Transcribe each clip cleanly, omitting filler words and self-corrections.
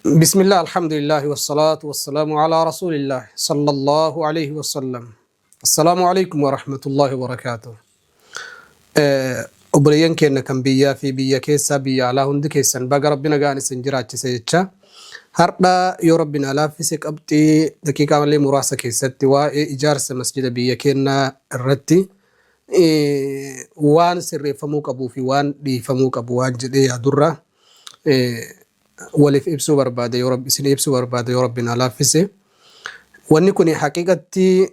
Bismillah, alhamdulillah, wassalatu wassalamu ala rasulillah, sallallahu alayhi wasallam. Assalaamu alaikum wa rahmatullahi wa barakaatuh. Obboleeyyan keenya kan biyyaa fi biyya keessaa, biyya alaa, hundi keessan baga Rabbi nagaan isin jiraachise jecha. Har'a yoo Rabbi na laaffise, qabxii daqiiqaa malee muraasa keessatti waa'ee ijaarsa masjida biyya keenyaa irratti waan sirreeffamuu qabuu fi waan dhiifamuu qabu waan jedhee yaadurra waliif ibsuu barbaade, yoo Rabbi isin ibsuu barbaade, yoo Rabbi na laaffise. Wanni kun haqiiqatti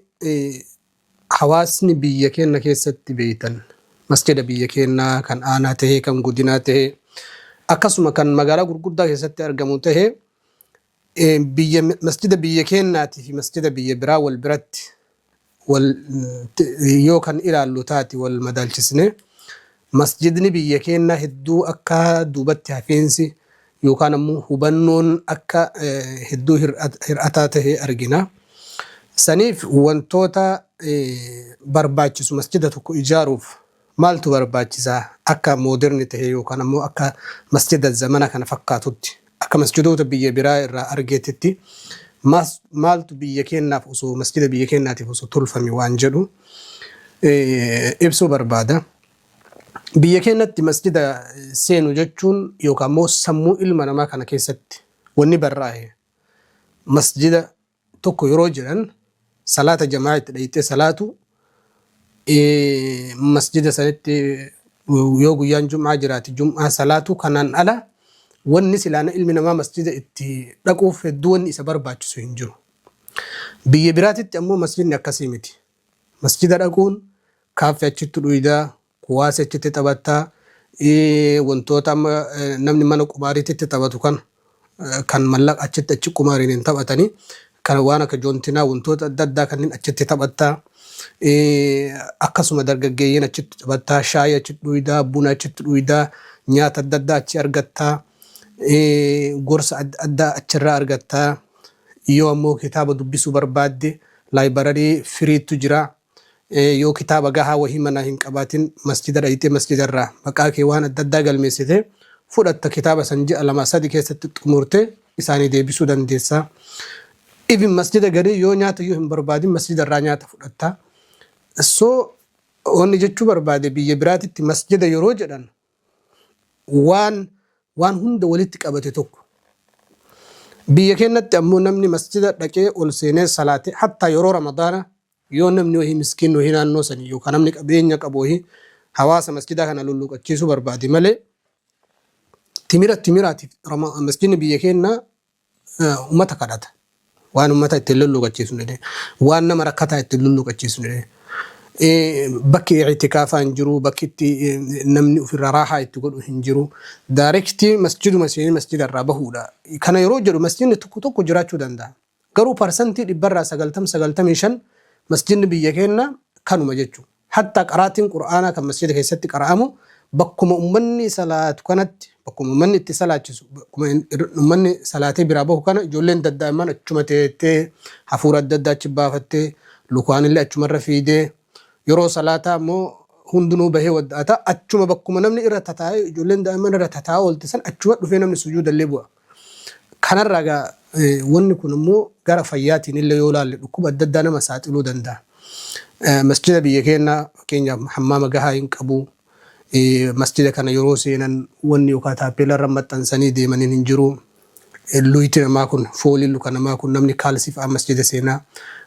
hawaasni biyya keenya keessatti beeytan, masjida biyya keenyaa kan aanaa tahee, kan godinaa tahee, akkasuma kan magaalaa gurguddaa keessatti argamu tahee, biyya masjida biyya keenyaatii fi masjida biyya biraa wal biratti wal yoo kan ilaallu taate, wal madaalchisne, masjidni biyya keenyaa hedduu akka duubatti hafiinsi yookaan ammoo hubannoon akka hedduu hir'ataa tahe argina. Saniif wantoota barbaachisu, masjida tokko ijaaruuf maaltu barbaachisaa, akka modern tahe yookaan ammoo akka masjida zamana kana fakkaatutti, akka masjidoota biyya biraa irraa argeetitti, maaltu biyya keenyaaf osoo masjida biyya keenyaatiif osoo tolfame waan jedhu ibsuu barbaada. Biyya keenyatti masjida seenu jechuun yookaan immoo sammuu ilma namaa kana keessatti wanni barraa'e, masjida tokko yeroo jedhan, salaata jamaa itti dhayitee salaatu, masjida sanitti yoo guyyaan jum'aa jiraate jum'aa salaatu. Kanaan ala wanni silaana ilmi namaa masjida itti dhaquuf hedduu wanni isa barbaachisu hin jiru. Biyya biraatitti ammoo masjidni akkasii miti. Masjida dhaquun kaaffee achitti dhuydaa, kuwaasa achitti taphattaa, wantoota amma namni mana qumaariitti taphatu kan kan mallaqa achitti achi qumaariin hin taphatanii, kan waan akka joontinaa, wantoota adda addaa kanneen achitti taphattaa. Akkasuma dargaggeeyyiin achitti taphattaa, shaayii achitti dhuydaa, buna achitti dhuydaa, nyaata adda addaa achi argattaa, gorsa adda addaa achirraa argattaa. Yoo ammoo kitaaba dubbisuu barbaadde, library firiitu jira. Yoo kitaaba gahaa wahii manaa hin qabaatin, masjida dhayxee masjida irraa maqaa kee waan adda addaa galmeessite fudhatta. Kitaaba san ji'a 2, 3 keessatti xumurte isaanii deebisuu dandeessa. Even masjida garii yoo nyaata iyyuu hin barbaadin, masjida irraa nyaata fudhatta. So wanni jechuu barbaade, biyya biraatitti masjida yeroo jedhan waan hunda walitti qabate tokko. Biyya keenyatti ammoo namni masjida dhaqee ol seenee salaate, hattaa yeroo Ramadaana yoo namni wahii miskiin wahii naannoo sanii yookaan namni qabeenya qabu wahii hawaasa masjidaa kana lulluqachiisuu barbaade malee, timira timiraatiif masjidni biyya keenyaa uummata kadhata. Waan uummata ittiin lulluqachiisu jedhee, waan nama rakkataa ittiin lulluqachiisu jedhee. Bakki i'tikaafaa hin jiru, bakki itti namni ofirraa raahaa itti godhu hin jiru. Direct masjiduma seenee masjida irraa bahuudha. Kana yeroo jedhu masjidni tokko tokko jiraachuu danda'a. Garuu 90%, 95% masjidni biyya keenya kanuma jechuudha. Hatta qaraatiin Qur'aanaa kan masjida keessatti qara'amu bakkuma uummanni salaatu kanatti, bakkuma uummanni itti salaachisu, bakkuma uummanni salaatee biraa bahu kana, ijoolleen daddaa'imman achuma teettee hafuura adda addaa achi baafattee, lukaanillee achumarra fiidee, yeroo salaataa immoo hundinuu bahee wadda'ata. Achuma bakkuma namni irra tataa'ee, ijoolleen daa'imman irra tataa'aa oolte san, achuma dhufee namni sujuudallee bu'a. Kanarraa egaa wanni kun immoo gara fayyaatiin illee yoo ilaalle, dhukkuba adda addaa nama saaxiluu danda'a. Masjida biyya keenyaa fakkeenyaaf hammaama gahaa hin qabu. Masjida kana yeroo seenan wanni yookaan taappeella irra maxxansanii deemaniin hin jiru. Luyti namaa kun, fooliin luka namaa kun, namni kaalsii fa'aa masjida seenaa.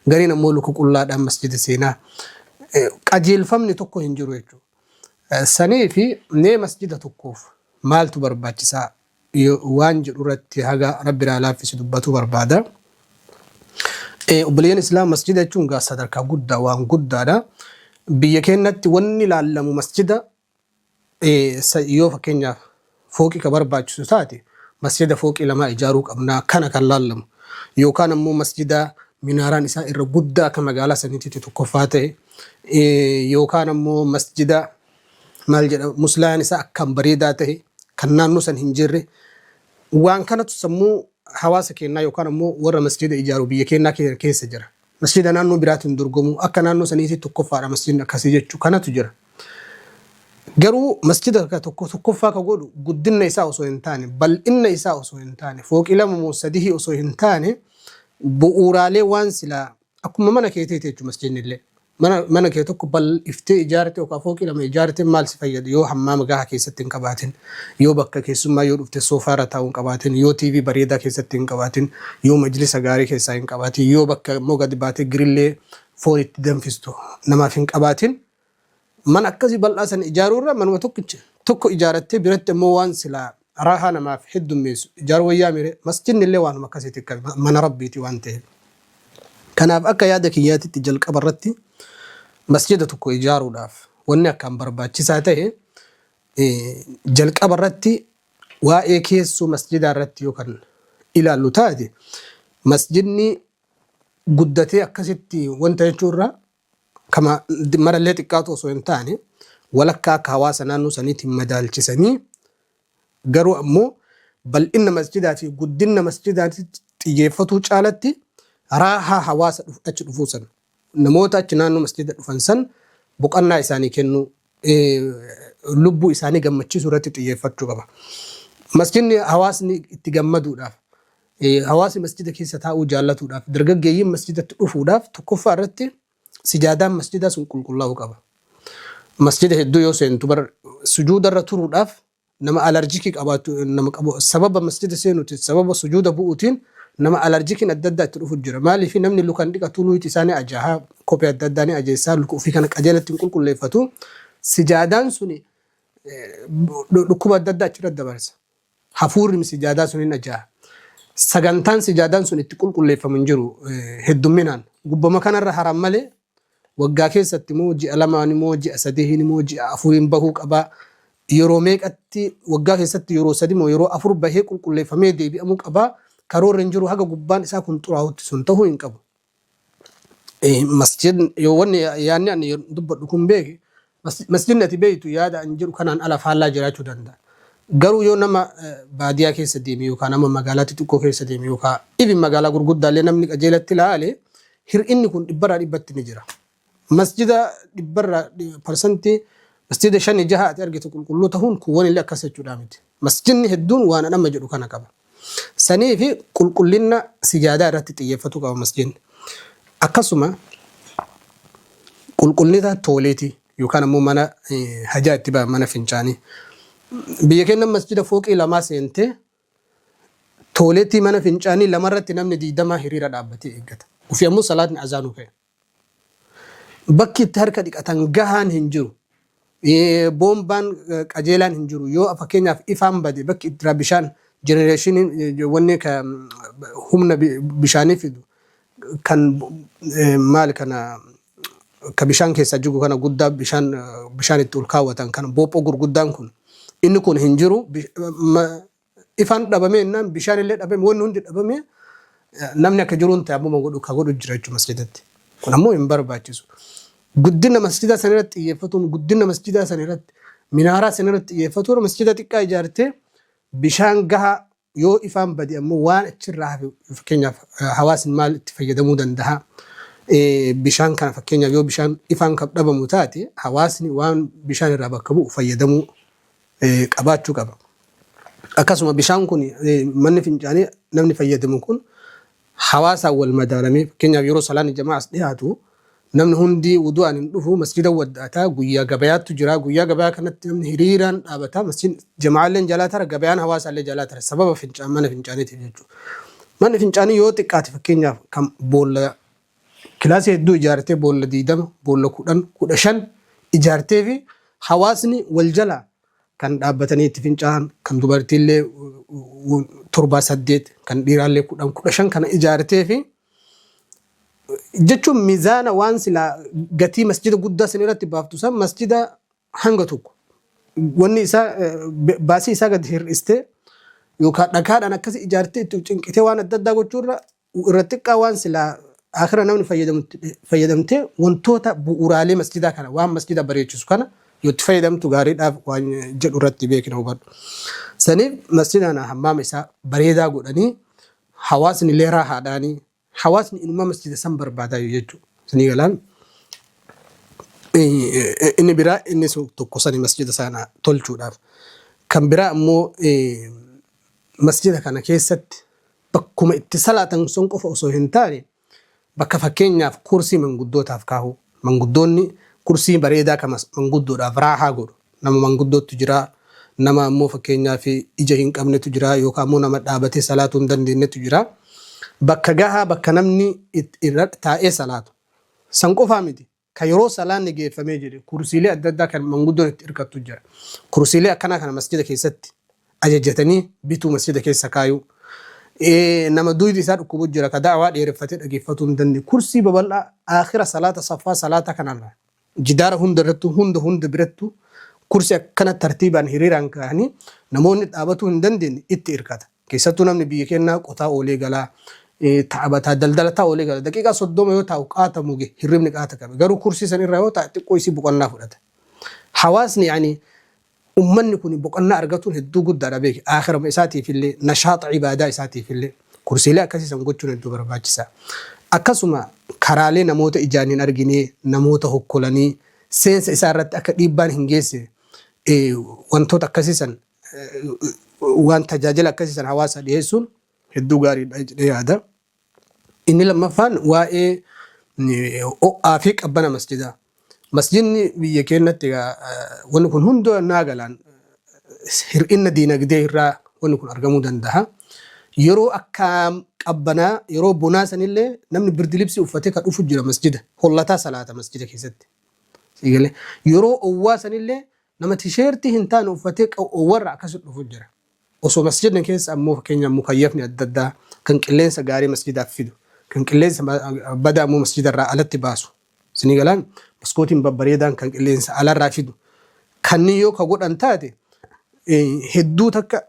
Gariin ammoo luka qullaadhaan masjida seenaa. Qajeelfamni tokko hin jiru jechuudha. Sanii fi mee masjida tokkoof maaltu barbaachisaa waan jedhu irratti haga Rabbi naa laaffisu dubbatuu barbaada. Obboleeyyan Islaam, masjida jechuun gaa sadarkaa guddaa, waan guddaadha. Biyya keenyatti wanni ilaallamu masjida yoo fakkeenyaaf fooqii ka barbaachisu taate, masjida fooqii lamaa ijaaruu qabnaa kana kan laallamu. Yookaan ammoo masjida minaaraan isaa irra guddaa akka magaalaa saniitti tokkoffaa ta'e, yookaan ammoo masjida maal jedha, muslaan isaa akkaan bareedaa ta'e kan naannoo san hin jirre, waan kanatu sammuu hawaasa keenyaa yookaan ammoo warra masjida ijaaru biyya keenyaa keessa jira. Masjida naannoo biraatiin dorgomu, akka naannoo saniitti tokkoffaadha masjidni akkasii jechuu kanatu jira. Garuu masjida ka tokko tokkoffaa ka godhu guddinna isaa osoo hin taane, bal'inna isaa osoo hin taane, fooqii lama moo sadihii osoo hin taane, bu'uuraalee waan silaa akkuma mana keetiiti jechuudha masjidni illee. Mana mana kee tokko bal'iftee ijaarte yookaan fooqii lama ijaarte maal si fayyada yoo hammaama gahaa keessatti hin qabaatin, yoo bakka keessummaa yoo dhufte soofaa irra taa'u hin qabaatin, yoo TV bareedaa keessatti hin qabaatin, yoo majlisa gaarii keessaa hin qabaatin, yoo bakka immoo gadi baatee girillee foon itti danfistu namaaf hin qabaatin. Mana akkasii bal'aa san ijaaruu irra manuma tokkicha tokko ijaarattee biratti ammoo waan silaa raahaa namaaf heddummeessu ijaaruu wayyaa mire masjidni illee waanuma akkasiiti akka mana Rabbiiti waan ta'eef. Kanaaf akka yaada kiyyaatitti jalqaba irratti masjida tokko ijaaruudhaaf wanni akkaan barbaachisaa ta'e jalqaba irratti waa'ee keessoo masjidaa irratti yoo kan ilaallu taate masjidni guddatee akkasitti wanta jechuu irra kama marallee xiqqaatu osoo hin taane walakkaa akka hawaasa naannoo saniitiin madaalchisanii garuu ammoo bal'inna masjidaa fi guddinna masjidaatti xiyyeeffatuu caalatti raahaa hawaasa achi dhufuu san namoota achi naannoo masjida dhufan san boqannaa isaanii kennuu lubbuu isaanii gammachiisuu irratti xiyyeeffachuu qaba. Masjidni hawaasni itti gammaduudhaaf Hawaasni masjida keessa taa'uu jaallatuudhaaf, dargaggeeyyiin masjidatti dhufuudhaaf tokkoffaa irratti sijaadaan masjidaa sun qulqullaa'uu qaba. Masjida hedduu yoo seentu bar sujuuda irra turuudhaaf nama alarjikii qabaatu nama qabu sababa masjida seenuutiin sababa sujuuda bu'uutiin nama alarjikiin adda addaa itti dhufu jira. Maaliif namni lukan dhiqatu luyti isaa ni ajaaha kophee adda addaa ni ajeessaa luka ofii kana qajeelatti hin qulqulleeffatu. Sijaadaan suni dhukkuba adda addaa achirra dabarsa. Hafuurri sijaadaa sun hin ajaa'a. Sagantaan sijaadaan sun itti qulqulleeffamu hin jiru heddumminaan. Gubbama kanarra haran malee waggaa keessatti immoo ji'a lamaan immoo ji'a sadiin immoo ji'a afuriin bahuu qaba. Yeroo meeqatti waggaa keessatti yeroo sadi moo yeroo afur bahee qulqulleeffamee deebi'amuu qaba. Karoorri hin jiru haga gubbaan isaa kun xuraa'utti sun ta'uu hin qabu. Masjid yoo wanni yaadni ani dubbadhu kun beeki masjidni ati beektu yaada ani jedhu kanaan ala faallaa jiraachuu danda'a. Garuu yoo nama baadiyaa keessa deeme yookaan nama magaalaa xixiqqoo keessa deeme yookaan ibin magaalaa gurguddaallee namni qajeelatti ilaale hir'inni kun dhibbarraa dhibbatti ni jira. Masjida dhibbarraa parsantii masjida shani jaha ati argitu qulqulluu ta'uun kuuwwan illee akkas jechuudhaa miti. Masjidni hedduun waan an amma jedhu kana qaba. Saniifi qulqullinna sijaadaa irratti xiyyeeffatuu qaba masjidni. Akkasuma qulqullina tooleetii yookaan ammoo mana hajaa itti ba'an mana fincaanii. Biyya keenya masjida fooqii lamaa seentee tooleetii mana fincaanii lamarratti namni 20 hiriira dhaabbatee eeggata. Ofii ammoo salaatni azaanuu ka'e. Bakki itti harka dhiqatan gahaan hin jiru. Boombaan qajeelaan hin jiru. Yoo fakkeenyaaf ifaan bade bakki itti bishaan jenereeshiniin wanni humna bishaanii fidu kan maal kana ka bishaan keessaa jigu kana guddaa bishaan bishaan itti ol kaawwatan kana boophoo gurguddaan kun inni kun hin jiru. Ifaan dhabamee jennaan bishaan illee dhabame wanni hundi dhabame namni akka jiruun tayammuma godhu ka godhu jira jechuudha masjidatti. Kun ammoo hin barbaachisu. Guddina masjidaa san irratti xiyyeeffatuun guddina masjidaa san irratti minaaraa san irratti xiyyeeffatuun masjida xiqqaa ijaartee bishaan gahaa yoo ifaan bade ammoo waan achirraa hafe fakkeenyaaf hawaasni maal itti fayyadamuu danda'a. Bishaan kana fakkeenyaaf yoo bishaan ifaan kan dhabamu taate hawaasni waan bishaan irraa bakka bu'u fayyadamuu qabaachuu qaba. Akkasuma bishaan kun manni fincaanii namni fayyadamu kun hawaasaan wal madaalamee fakkeenyaaf yeroo salaanni jamaa as dhiyaatu namni hundi wudu'aan hin dhufu masjida waddaataa guyyaa gabayaattu jira guyyaa gabayaa kanatti namni hiriiraan dhaabata masjid jama'aalleen jalaa tara gabayaan hawaasaallee jalaa tara sababa fincaan mana fincaaniitiif jechuudha. Manni fincaanii yoo xiqqaate fakkeenyaaf kan boolla Kilaasii hedduu ijaartee boolla 20, boolla 10, 15 ijaartee fi hawaasni wal jalaa kan dhaabbatanii itti fincaa'an, kan dubartiillee torbaa saddeet, kan dhiiraallee 10, 15 kana ijaartee fi jechuun mizaana waan silaa gatii masjida guddaa san irratti baaftu san masjida hanga tokko wanni isaa baasii isaa gadi hir'istee yookaan dhagaadhaan akkasi ijaartee itti cinqitee waan adda addaa gochuurra irra xiqqaa waan silaa aakhira namni fayyadamutti fayyadamtee wantoota bu'uuraalee masjidaa kana waan masjida bareechisu kana yoo itti fayyadamtu gaariidhaaf waan jedhu irratti beekna hubadhu. Saniif masjida kana hammaama isaa bareedaa godhanii hawaasni illee raahaadhaanii hawaasni inumaa masjida san barbaadaa jechuudha. Sanii galaan. Inni biraa inni tokko sani masjida sana tolchuudhaaf. Kan biraa ammoo masjida kana keessatti bakkuma itti salaatan sun qofa osoo hin taane bakka fakkeenyaaf kursii manguddootaaf kaahu. Manguddoonni kursii bareedaa kan manguddoodhaaf raahaa godhu. Nama manguddoottu jira, nama ammoo fakkeenyaaf ija hin qabnetu jira yookaan ammoo nama dhaabatee salaatuu hin dandeenyetu jira. Bakka gahaa bakka namni irra taa'ee salaatu. San qofaa miti. Ka yeroo salaanni geeffamee jedhe kursiilee adda addaa kan manguddoon itti hirkattu jira. Kursiilee akkanaa kana masjida keessatti ajajatanii bituu masjida keessa kaayuu. Nama duydi isaa dhukkubu jira ka da'awaa dheereffatee dhageeffatuu hin dandeenye. Kursii babal'aa aakhira salaata saffaa salaata kanarra jidaara hunda irrattuu hunda hunda birattuu kursii akkana tartiibaan hiriiraan kaa'anii namoonni dhaabatuu hin dandeenye itti hirkata. Keessattuu namni biyya keenyaa qotaa oolee galaa, ta'abataa, daldalataa oolee gala. Daqiiqaa 30 yoo taa'u qaata muge hirribni qaata qabe. Garuu kursii san irra yoo taa'e xiqqoo isii boqonnaa fudhata. Hawaasni yaani ummanni kun boqonnaa argatuun hedduu guddaadha beeki. Aakhirama isaatiifillee nashaaxa ibaadaa isaatiifillee kursiilee akkasii san gochuun hedduu barbaachisaa. Akkasuma karaalee namoota ijaan hin arginee namoota hokkolanii seensa isaa irratti akka dhiibbaan hin geessine wantoota akkasii san waan tajaajila akkasii san hawaasa dhiyeessuun hedduu gaariidha jedhee yaada. Inni lammaffaan waa'ee ho'aa fi qabbana masjidaa. Masjidni biyya keenyatti egaa wanni kun hunda naa galaan hir'ina diinagdee irraa wanni kun argamuu danda'a. Yeroo akka qabbanaa yeroo bonaa sanillee namni birdilibsii uffatee kan dhufu jira masjida. Hollataa salaata masjida keessatti. Siigalee yeroo owwaa sanillee Nama tisheertii hin taane uffatee warra akkasi dhufu jira. Osoo masjidni keessa ammoo fakkeenyaaf mukayyafni adda addaa kan qilleensa gaarii masjidaaf fidu, kan qilleensa badaa ammoo masjida irraa alatti baasu. Isinii galaan maskootiin babbareedaan kan qilleensa alarraa fidu. Kanniin yoo ka godhan taate hedduu takka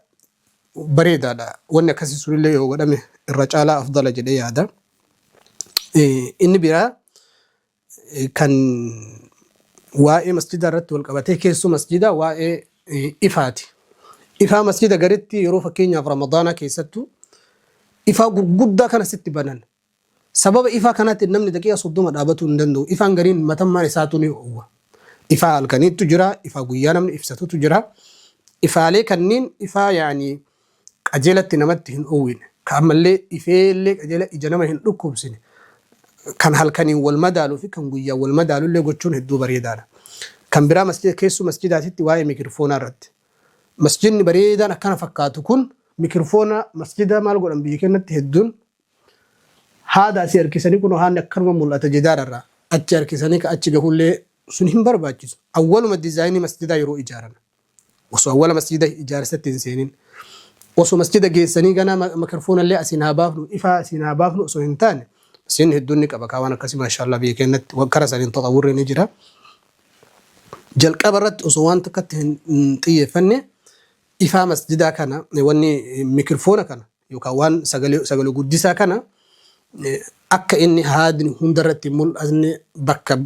bareedaadha. Wanni akkasii sunillee yoo godhame irra caalaa afdala jedhee yaada. Inni biraa kan waa'ee masjidaa irratti wal qabatee keessoo masjidaa waa'ee ifaati. Ifaa masjida garitti yeroo fakkeenyaaf Ramadaanaa keessattuu ifaa gurguddaa kana sitti banan. Sababa ifaa kanaatiin namni daqiiqaa 30 dhaabatuu hin danda'u. Ifaan gariin matammaan isaatu ni oowwa. Ifaa halkaniitu jira, ifaa guyyaa namni ibsatutu jira. Ifaalee kanniin ifaa yaani qajeelatti namatti hin oowwine, ka ammallee ifeellee qajeela ija nama hin dhukkubsine, kan halkaniin wal madaaluu fi kan guyyaan wal madaalullee gochuun hedduu bareedaadha. Kan biraa masjida keessoo masjidaatitti waa'ee mikirfoonaa irratti. Masjidni bareedaan akkana fakkaatu kun mikirfoona masjida maal godhan biyya keenyatti hedduun haada asii harkisanii kunoo haadni akkanuma mul'ata jidaara irraa achi harkisanii ka achi gahullee sun hin barbaachisu. Awwaluma dizaayinii masjidaa yeroo ijaaran. Osoo awwala masjida ijaarsatti hin seenin. Osoo masjida geessanii ganaa makirfoona illee asiin haa baafnu, ifaa asiin haa baafnu osoo hin taane masjidni hedduun ni qaba kaa waan akkasii maashaallah biyya keenyatti kara saniin taxawurri ni jira. Jalqaba irratti osoo waan takkatti hin xiyyeeffanne ifaa masjidaa kana wanni mikirfoona kana yookaan waan sagalee sagalee guddisaa kana akka inni haadni hundarratti hin mul'atne bakka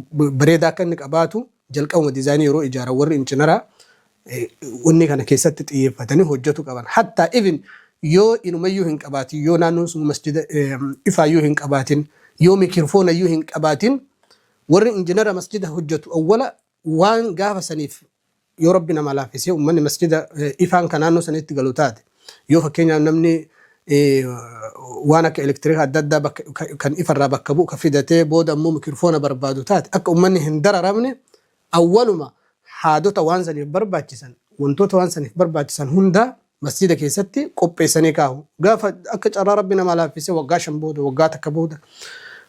bareedaa akka inni qabaatu jalqabuma diizaayinii yeroo ijaaran warri injinaraa wanni kana keessatti xiyyeeffatanii hojjetu qaban. Hattaa even yoo inumayyuu hin qabaatin yoo naannoon sun masjida ifaayyuu hin qabaatin yoo mikirfoonayyuu hin qabaatin warri injinara masjida hojjetu awwala waan gaafa saniif yoo Rabbi namaa laaffisee ummanni masjida ifaan ka naannoo sanitti galu taate yoo fakkeenyaaf namni waan akka elektirika adda addaa bakka kan ifarraa bakka bu'u ka fidatee booda ammoo mikirfoona barbaadu taate akka ummanni hin dararamne awwaluma haadota waan saniif barbaachisan wantoota waan saniif barbaachisan hundaa masjida keessatti qopheessanii kaahu. Gaafa akka carraa Rabbi namaa laaffisee waggaa 5 booda waggaa takka booda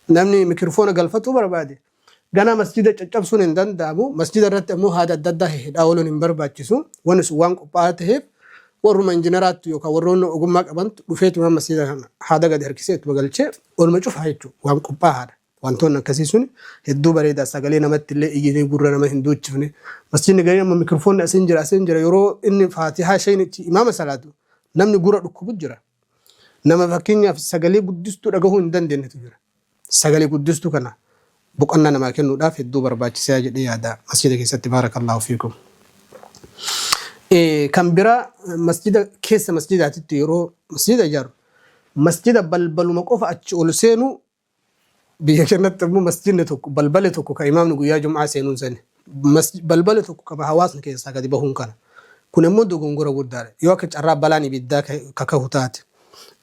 namni mikirfoona galfatuu barbaade Ganaa masjida caccabsuun hin danda'amu. Masjida irratti ammoo haada adda addaa hihidhaa ooluun hin barbaachisu. Wanni sun waan qophaa'aa ta'eef warruma injinaraattu yookaan warroonni ogummaa qabantu dhufeetuma masjida kana haada gadi harkisee ittuma galchee oluma cufaa jechuudha. Waan qophaa'aadha. Wantoonni akkasii sun hedduu bareeda. Sagalee namatti illee iyyinee gurra nama hin duuchifne. Masjidni gariin amma mikirfoonni asiin jira asiin jira yeroo inni faatihaa shaynichi imaama salaatu namni gurra dhukkubu jira. Nama fakkeenyaaf sagalee guddistuu dhagahuu hin dandeenyetu jira. Sagalee guddistuu kana boqonnaa namaa kennuudhaaf hedduu barbaachisaa jedhee yaada masjida keessatti baarakallaahu fiikum. Kan biraa masjida keessa masjidaatitti yeroo masjida ijaaru masjida balbaluma qofa achi ol seenu Biyya keenyatti immoo masjidni tokko balbali tokko kan imaamni guyyaa jum'aa seenuun sani. Balbali tokko kan hawaasni keessaa gadi bahuun kana. Kun immoo dogongora guddaadha. Yoo akka carraa balaan ibiddaa kakahu taate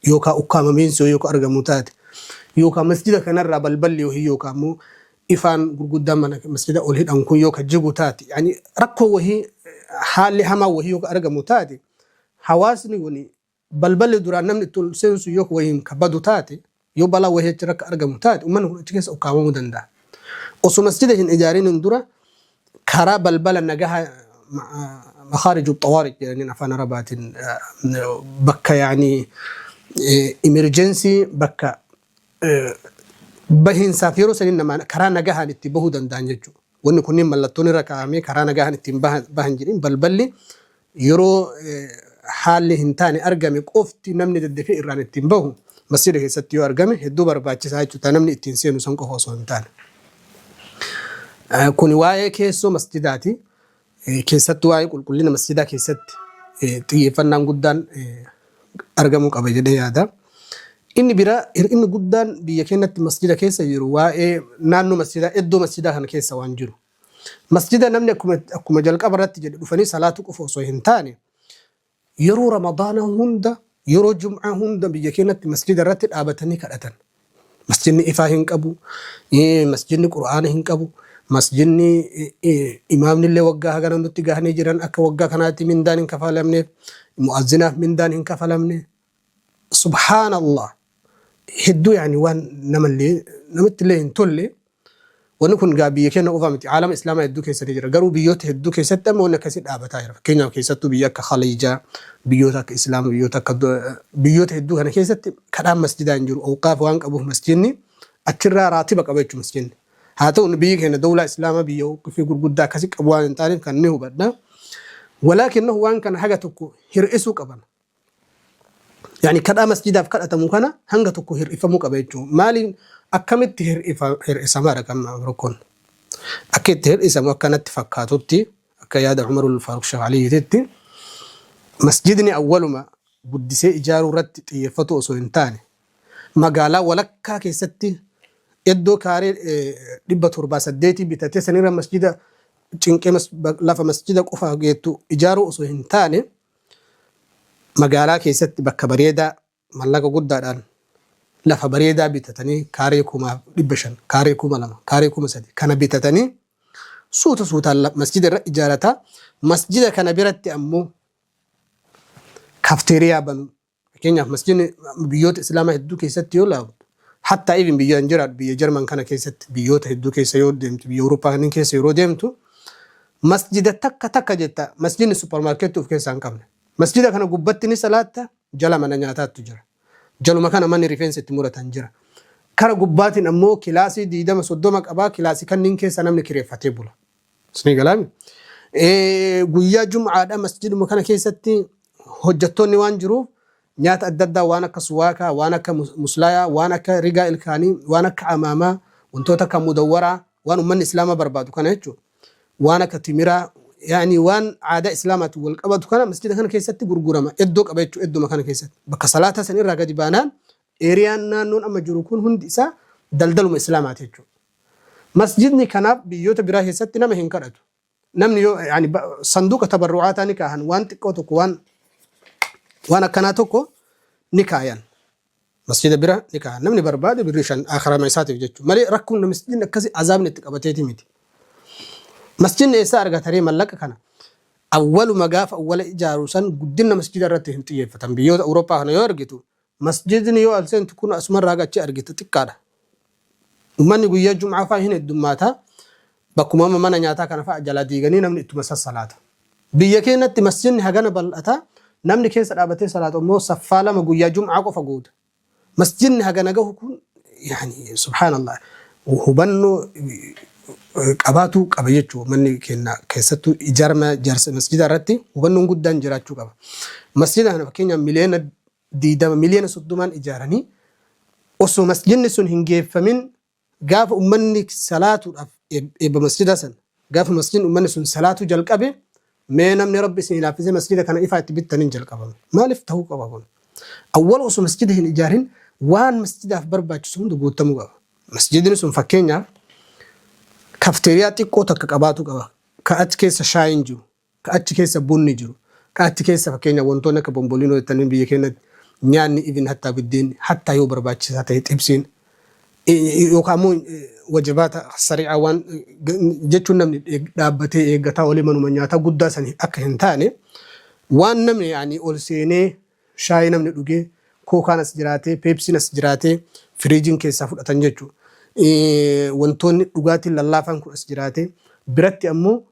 yookaan ukkaamamiinsi yoo argamu taate yookaan masjida kanarraa balballi wahii yookaan immoo ifaan gurguddaan mana masjida ol hidhan kun yoo ka jigu taate, yani rakkoo wahii, haalli hamaa wahii yoo argamu taate, hawaasni kuni balballi duraan namni itti ol seensu yoo wahiin ka badu taate, yoo balaa wahii achi rakka argamu taate, uummanni kun achi keessa ukkaamamuu danda'a. Osoo masjida hin ijaariniin dura karaa balbala nagaha, makhaariju xawaariq jedhaniin afaan Arabaatiin, bakka yaani emergency, bakka bahiinsaaf yeroo saniin namaa karaa nagahaan itti bahuu danda'an jechuudha. Wanni kunniin mallattoon irra kaa'amee karaa nagahaan ittiin bahan jedhin, balballi yeroo haalli hin taane argame qofti namni daddafee irraan ittiin bahu masjida keessatti yoo argame hedduu barbaachisaa jechuudha. Namni ittiin seenu san qofa osoo hin taane. Kuni waa'ee keessoo masjidaati. Keessattuu waa'ee qulqullina masjidaa keessatti xiyyeeffannaan guddaan argamuu qaba jedhee yaada. Inni biraa, hir'inni guddaan biyya keenyatti masjida keessa jiru, waa'ee naannoo masjidaa, iddoo masjidaa kana keessa waan jiru. Masjida namni akkuma jalqaba irratti jedhe dhufanii salaatu qofa osoo hin taane, yeroo Ramadaana hunda, yeroo Jum'aa hunda biyya keenyatti masjida irratti dhaabatanii kadhatan. Masjidni ifaa hin qabu, masjidni Qur'aana hin qabu, masjidni imaamni illee waggaa hagana nutti gahanii jiran akka waggaa kanaatti mindaan hin kafalamneef, mu'azzinaaf mindaan hin kafalamne. Subhaanallah, hedduu yaani waan namallee namatti illee hin tolle. Wanni kun gaa biyya keenya qofa miti, aalama Islaamaa hedduu keessatti jira. Garuu biyyoota hedduu keessatti amma wanni akkasii dhaabataa jira. Fakkeenyaaf keessattuu biyya akka Khaliijaa, biyyoota akka Islaama, biyyoota akka biyyoota hedduu kana keessatti kadhaan masjidaa hin jiru. Awqaaf waan qabuuf masjidni achirraa raatiba qaba jechuudha masjidni. Haa ta'u, biyyi keenya dawlaa Islaamaa biyya awqifii gurguddaa akkasii qabu waan hin taaneef kan ni hubadha. Walaakinnahu waan kana haga tokko hir'isuu qaban. Yani kadhaa masjidaaf kadhatamu kana hanga tokko hir'ifamuu qaba jechuudha. Maaliin, akkamitti hir'isamaadha kan rakkoon? Akka itti hir'isamu akka natti fakkaatutti, akka yaada Umarul Faaruq Sheekh Aliyyititti, masjidni awwaluma guddisee ijaaruu irratti xiyyeeffatu osoo hin taane, magaalaa walakkaa keessatti iddoo kaaree 708 bitatee sanirra masjida cinqee lafa masjida qofa geettu ijaaruu osoo hin taane, magaalaa keessatti bakka bareedaa mallaqa guddaadhaan lafa bareedaa bitatanii, kaaree 5,500, kaaree 2,000, kaaree 3,000 kana bitatanii suuta suutaan masjida irra ijaarataa, masjida kana biratti ammoo kafteeriyaa banuu. Fakkeenyaaf masjidni biyyoota Islaamaa hedduu keessatti yoo ilaaltu, hattaa even biyya hin jiraadhu, biyya Jarman kana keessatti, biyyoota hedduu keessa yoo deemtu, biyya Awurooppaa kanneen keessa yeroo deemtu, masjida takka takka jetta masjidni suppermaarkeetii of keessaa hin qabne. Masjida kana gubbatti ni salaatta, jala mana nyaataattu jira. Jaluma kana manni rifeensa itti muratan jira. Kara gubbaatiin ammoo kilaasii 20 30 qabaa, kilaasii kanneen keessa namni kireeffatee bula. Isinii galaami. Guyyaa Jum'aadha masjiduma kana keessatti hojjettoonni waan jiruuf nyaata adda addaa, waan akka suwaakaa, waan akka muslaayaa, waan akka rigaa ilkaanii, waan akka amaamaa, wantoota akka mudawwaraa, waan uummanni Islaamaa barbaadu kana jechuudha. Waan akka timiraa, yaani waan aadaa Islaamaatiin wal qabatu kana masjida kana keessatti gurgurama. Iddoo qaba jechuudha idduma kana keessatti. Bakka salaataa san irraa gadi baanaan eeriyaan naannoon amma jiru kun hundi isaa daldaluma Islaamaati jechuudha. Masjidni kanaaf biyyoota biraa keessatti nama hin kadhatu. Namni yoo yani sanduuqa tabarru'aataa ni kaahan, waan xiqqoo tokko, waan akkanaa tokko ni kaayan. Masjida bira ni kaahan. Namni barbaade birrii 5 akharama isaatiif jechuudha. Malee rakkoon masjidni akkasii azaabni itti qabateeti miti. Masjidni eessaa argataree mallaqa kana? Awwaluma gaafa awwala ijaaru san guddina masjida irratti hin xiyyeeffatan. Biyyoota Awurooppaa kana yoo argitu, masjidni yoo al seentu kun asumarraa haga achi argita xiqqaadha. Uummanni guyyaa Jum'aa fa'aa hin heddummaata. Bakkuma amma mana nyaataa kana fa'aa jalaa diiganii namni ittuma sassalaata. Biyya keenyatti masjidni hagana bal'ata. Namni keessa dhaabatee salaatu immoo saffaa lama guyyaa Jum'aa qofa guuta. Masjidni hagana gahu kun yaani subhaanallah hubannoo qabaatuu qaba jechuudha. Manni keenya keessattuu ijaarama ijaarsa masjida irratti hubannoon guddaan jiraachuu qaba. Masjida kana fakkeenyaaf miliyoona 20, miliyoona 30n ijaaranii osoo masjidni sun hin geeffamin, gaafa ummanni salaatuudhaaf eebba masjida san, gaafa masjidni ummanni sun salaatuu jalqabe, mee namni Rabbi isin laaffisee masjida kana ifaa itti bittaniin jalqabame. Maaliif ta'uu qaba kun? Awwala osoo masjida hin ijaarin waan masjidaaf barbaachisu hunda guutamuu qaba. Masjidni sun fakkeenyaaf kafteeriyaa xiqqoo takka qabaatu qaba. Ka achi keessa shaayiin jiru, ka achi keessa bunni jiru, ka achi keessa fakkeenyaaf wantoonni akka bomboliinoo jettanii biyya keenyatti nyaanni, even hattaa biddeenni, hattaa yoo barbaachisaa ta'e xibsiin, yookaan immoo wajibaata sari'aa waan jechuun namni dhaabbatee eeggataa olii manuma nyaataa guddaa sanii akka hin taane, waan namni yaani ol seenee shaayii namni dhugee, kookaan as jiraatee, peepsiin as jiraatee, firiijiin keessaa fudhatan jechuudha. Wantoonni dhugaatiin lallaafaan kun as jiraatee, biratti ammoo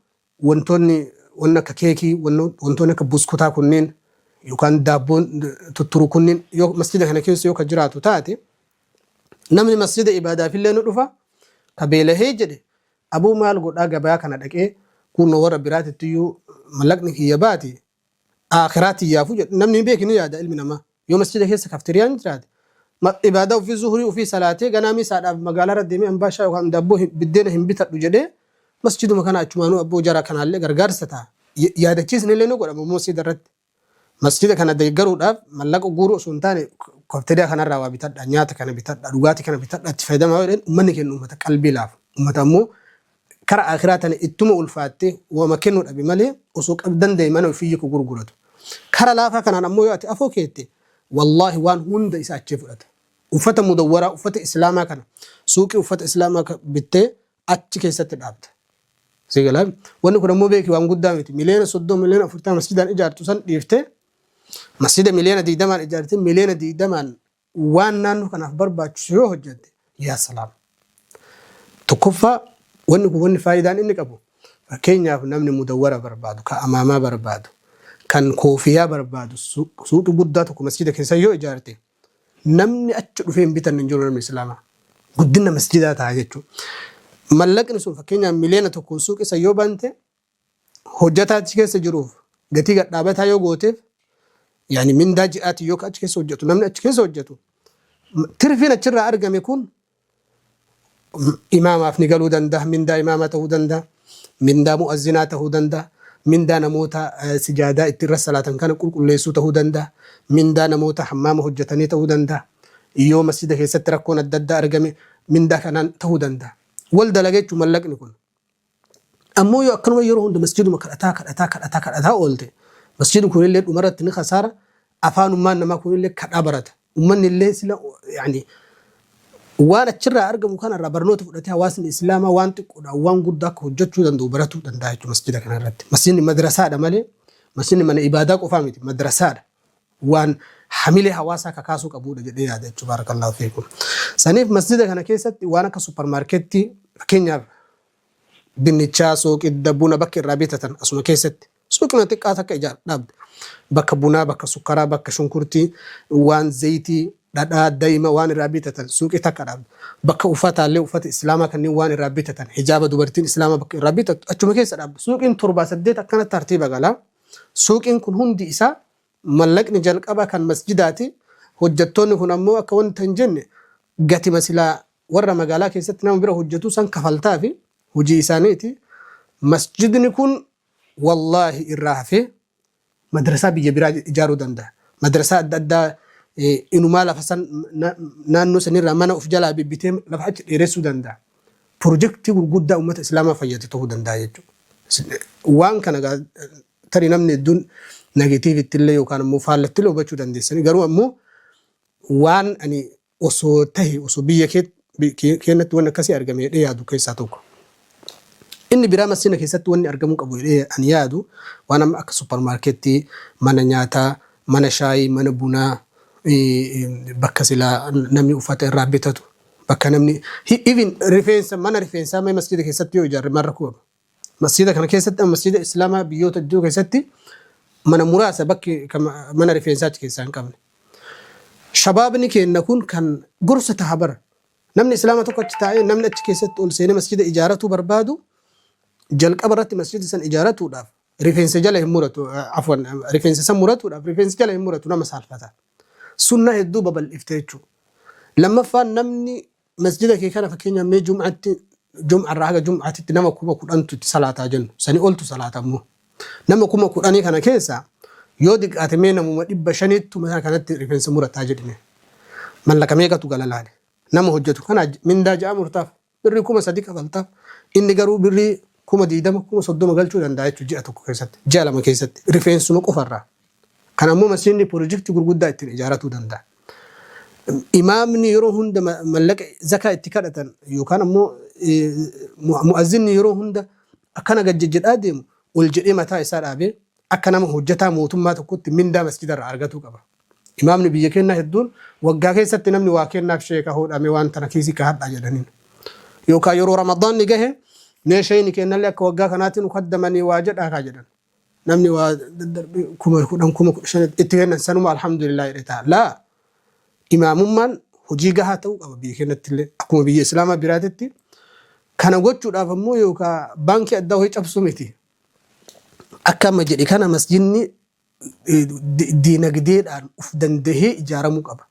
wantoonni wanni akka keekii, wantoonni akka buskutaa kunneen yookaan daabboon tutturu kunneen yoo masjida kana keessa yoo ka jiraatu taate, namni masjida ibaadaafillee ni dhufa. Ka beelahee jedhe, aboo maal godhaa gabaa kana dhaqee kunoo warra biraatittiyyuu mallaqni kiyya baati, akhiraa tiyyaafu jedhu namni hin beeki, ni yaada ilmi namaa. Yoo masjida keessa kaftiriyaan jiraate, ibaadaa ofii zuhurii ofii salaatee ganaa misaadhaaf magaalaa irra deemee ambaashaa yookaan daabboo biddeena hin bitadhu jedhee, masjiduma kana achumaanuu abboo jara kanaallee gargaarsa ta'a. Yaadachiisni illee ni godhama masjida irratti. Masjida kana deeggaruudhaaf mallaqa guuruu osoo hin taane, kaftiriyaa kanarraa waa bitadha, nyaata kana bitadha, dhugaatii kana bitadha, itti fayyadamaa yoo jedhan, uummanni kennu uummata qalbii laafu. Uummata ammoo kara akhiraa tana ittuma ulfaattee wama kennuu dhabe malee osoo danda'e mana ofii ku gurguratu. Kara laafaa kanaan ammoo yoo ati afoo keette, wallaahi waan hunda isa achii fudhata. Uffata mudawwaraa, uffata islaamaa kana, suuqii uffata islaamaa bittee achi keessatti dhaabda. Si galaa? Wanni kun ammoo beeki waan guddaa miti. Miliyoona 30, miliyoona 40 masjidaan ijaartu san dhiiftee, masjida miliyoona 20n ijaartee, miliyoona 20n waan naannoo kanaaf barbaachisu yoo hojjette, yaa salaam. Tokkoffaa, wanni kun wanni faayidaan inni qabu, fakkeenyaaf namni mudawwara barbaadu, kan amaamaa barbaadu, kan koofiyaa barbaadu, suuqii guddaa tokko masjida keessa yoo ijaarte, namni achi dhufee hin bitanne hin jiru namni islaamaa. Guddina masjidaa ta'a jechuudha. Mallaqni sun fakkeenyaaf miliyoona 1n suuqii san yoo bante, hojjetaa achi keessa jiruuf gatii gad dhaabataa yoo gooteef, yaani mindaa ji'aatiin yoo achi keessa hojjetu, namni achi keessa hojjetu, tirfiin achirraa argame kun imaamaaf ni galuu danda'a, mindaa imaamaa ta'uu danda'a, mindaa mu'azzinaa ta'uu danda'a, mindaa namoota sijaadaa itti irra salaatan kana qulqulleessuu ta'uu danda'a, mindaa namoota hammaama hojjetanii ta'uu danda'a, yoo masjida keessatti rakkoon adda addaa argame mindaa kanaan ta'uu danda'a. Wal dalaga jechuun mallaqni kun. Ammoo yoo akkanuma yeroo hunda masjiduma kadhataa kadhataa kadhataa kadhataa oolte, masjidni kunillee dhumarratti ni kasaara, afaanummaan namaa kunillee kadhaa barata. Uummanni illee sila yaani waan achirraa argamu kanarraa barnoota fudhatee, hawaasni islaamaa waan xiqqoodhaan waan guddaa akka hojjechuu danda'u baratuu danda'a jechuudha masjida kanarratti. Masjidni madrasaadha malee masjidni mana ibaadaa qofaa miti, madrasaadha. Waan hamilee hawaasaa kakaasuu qabudha jedhee yaada jechuudha, barakallahu fiikum. Saniif masjida kana keessatti waan akka supparmaarkeettii, fakkeenyaaf dinnichaa, sooqidda, buna bakka irraa bitatan asuma keessatti suuqina xiqqaa takka ijaar dhaabde. Bakka bunaa, bakka sukkaraa, bakka shunkurtii, waan zayitii, dhadhaa, daa'ima waan irraa bitatan suuqii takka dhaabde. Bakka uffataallee uffata islaamaa kanneen waan irraa bitatan, hijaaba dubartiin islaamaa bakka irraa bitattu achuma keessa dhaabde. Suuqiin torbaa saddeet akkanatti tartiiba galaa. Suuqiin kun hundi isaa mallaqni jalqaba kan masjidaati. Hojjettoonni kun ammoo akka wanta hin jenne gatima silaa warra magaalaa keessatti nama bira hojjetu san kafaltaa fi hojii isaaniiti. Masjidni kun wallaahi irraa hafee madrasaa biyya biraa ijaaruu danda'a. Madrasaa adda addaa inumaa lafa san naannoo sanirraa mana of jalaa bibbitee lafa achi dheeressuu danda'a. Pirojektii gurguddaa uummata islaamaa fayyadu ta'uu danda'a jechuudha. Waan kana tarii namni hedduun negatiivitti illee yookaan immoo faallatti illee hubachuu dandeessanii, garuu ammoo waan ani osoo tahe, osoo biyya keenyatti wanni akkasii argame jedhee yaadu keessaa tokko. Inni biraa masjida keessatti wanni argamuu qabu jedhee ani yaadu waan amma akka supparmaarkeettii, mana nyaataa, mana shaayii, mana bunaa, bakka silaa namni uffata irraa bitatu, bakka namni even rifeensa, mana rifeensaa mee masjida keessatti yoo ijaarre maal rakkoo qaba? Masjida kana keessatti, masjida islaamaa biyyoota hedduu keessatti mana muraasa bakki mana rifeensaa achi keessaa hin qabne. Shabaabni keenya kun kan gorsa taha bara. Namni islaama tokko achi taa'ee, namni achi keessatti ol seenee masjida ijaaratuu barbaadu, jalqaba irratti masjida san ijaaratuudhaaf rifeensa jala hin muratu, afwan, rifeensa san muratuudhaaf rifeensa jala hin muratu, nama saalfata. Sunna hedduu babal'ifte jechuudha. Lammaffaan, namni masjida kee kana fakkeenyaaf mee jum'atti, jum'arraa haga jum'aatitti nama 10,000tu itti salaataa jennu, sanii oltu salaata, immoo nama 10,000 kana keessa yoo xiqqaate mee namuma 500ttu mana kanatti rifeensa murataa jedhime, mallaqa meeqatu gala laale. Nama hojjetu kana mindaa ja'a murtaaf birrii 3000 kafaltaaf. Inni garuu birrii 20,000 30,000 galchuu danda'a jechuudha ji'a tokko keessatti, ji'a 2 keessatti rifeensuma qofarraa. Kan ammoo masjiidni pirojektii gurguddaa ittiin ijaaratuu danda'a. Imaamni yeroo hunda mallaqa zakaa itti kadhatan yookaan ammoo mu'azzinni yeroo hunda akkana gad jejjedhaa deemu ol jedhee mataa isaa dhaabee akka nama hojjetaa mootummaa tokkotti mindaa masjiidarraa argatuu qaba. Imaamni biyya keenyaa hedduun waggaa keessatti namni waa kennaaf sheeka hodhame waan tana kiisii kaa'adhaa jedhaniin. Yookaan yeroo Ramadaanni gahe mee sheeyni kennallee akka waggaa kanaatti nu kaddamanii waa jedhaa kaa jedhan. Namni waa daddarbee 10,000 15,000 itti kennan sanuma alhamdulillah jedhee ta'a. Laa, imaamummaan hojii gahaa ta'uu qaba biyya keenyatti illee akkuma biyya islaamaa biraatitti. Kana gochuudhaaf ammoo yookaan baankii addaa wayii cabsuu miti. Akka amma jedhe kana masjidni diinagdeedhaan uf dandahee ijaaramuu qaba.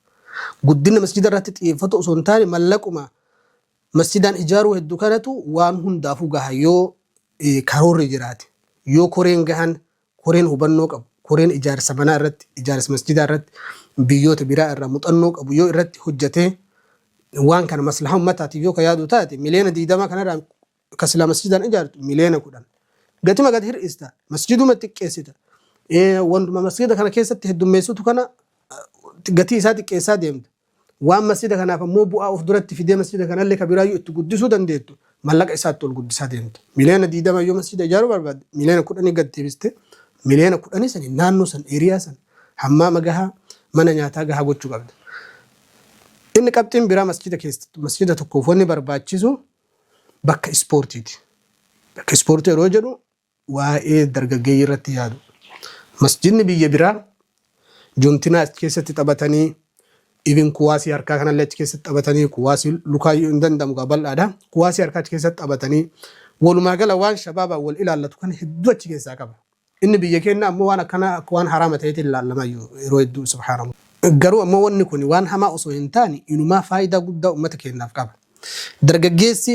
Guddina masjida irratti xiyyeeffatu osoo hin taane mallaquma masjidaan ijaaruu hedduu kanatu waan hundaafuu gaha yoo karoorri jiraate. Yoo koreen gahan, koreen hubannoo qabu, koreen ijaarsa manaa irratti, ijaarsa masjidaa irratti biyyoota biraa irraa muxannoo qabu yoo irratti hojjetee waan kana maslaha ummataatiif yoo ka yaadu taate 20 miliyoona kanarraa ka silaa masjidaan ijaartu 10 miliyoona. Gatima gad hir'ista. Masjiduma xiqqeessita. Wantuma masjida kana keessatti heddummeessitu kana gatii isaa xiqqeessaa deemta. Waan masjida kanaaf ammoo bu'aa of duratti fidee masjida kanallee ka biraayyuu itti guddisuu dandeettu mallaqa isaatti ol guddisaa deemta. 20 miliyoona yoo masjida ijaaruu barbaadde 10 miliyoona gad deebiste 10 miliyoona sani naannoo san area san hammaama gahaa mana nyaataa gahaa gochuu qabda. Inni qabxiin biraa masjida keessatti masjida tokkoof wanni barbaachisu bakka ispoortiiti. Bakka ispoortii yeroo jedhu waa'ee dargaggeeyyii irratti yaadu. Masjidni biyya biraa joontinaa achi keessatti taphatanii even kuwaasii harkaa kanallee achi keessatti taphatanii kuwaasii lukaayyuu hin danda'amu gaa bal'aadha. Kuwaasii harkaa achi keessatti taphatanii walumaa gala waan shabaabaa wal ilaallatu kan hedduu achi keessaa qaba. Inni biyya keenya ammoo waan akkana akka waan haraama ta'eetiin ilaallama yeroo hedduu, subhaanallah. Garuu ammoo wanni kun waan hamaa osoo hin taane inumaa faayidaa guddaa uummata keenyaaf qaba. Dargaggeessi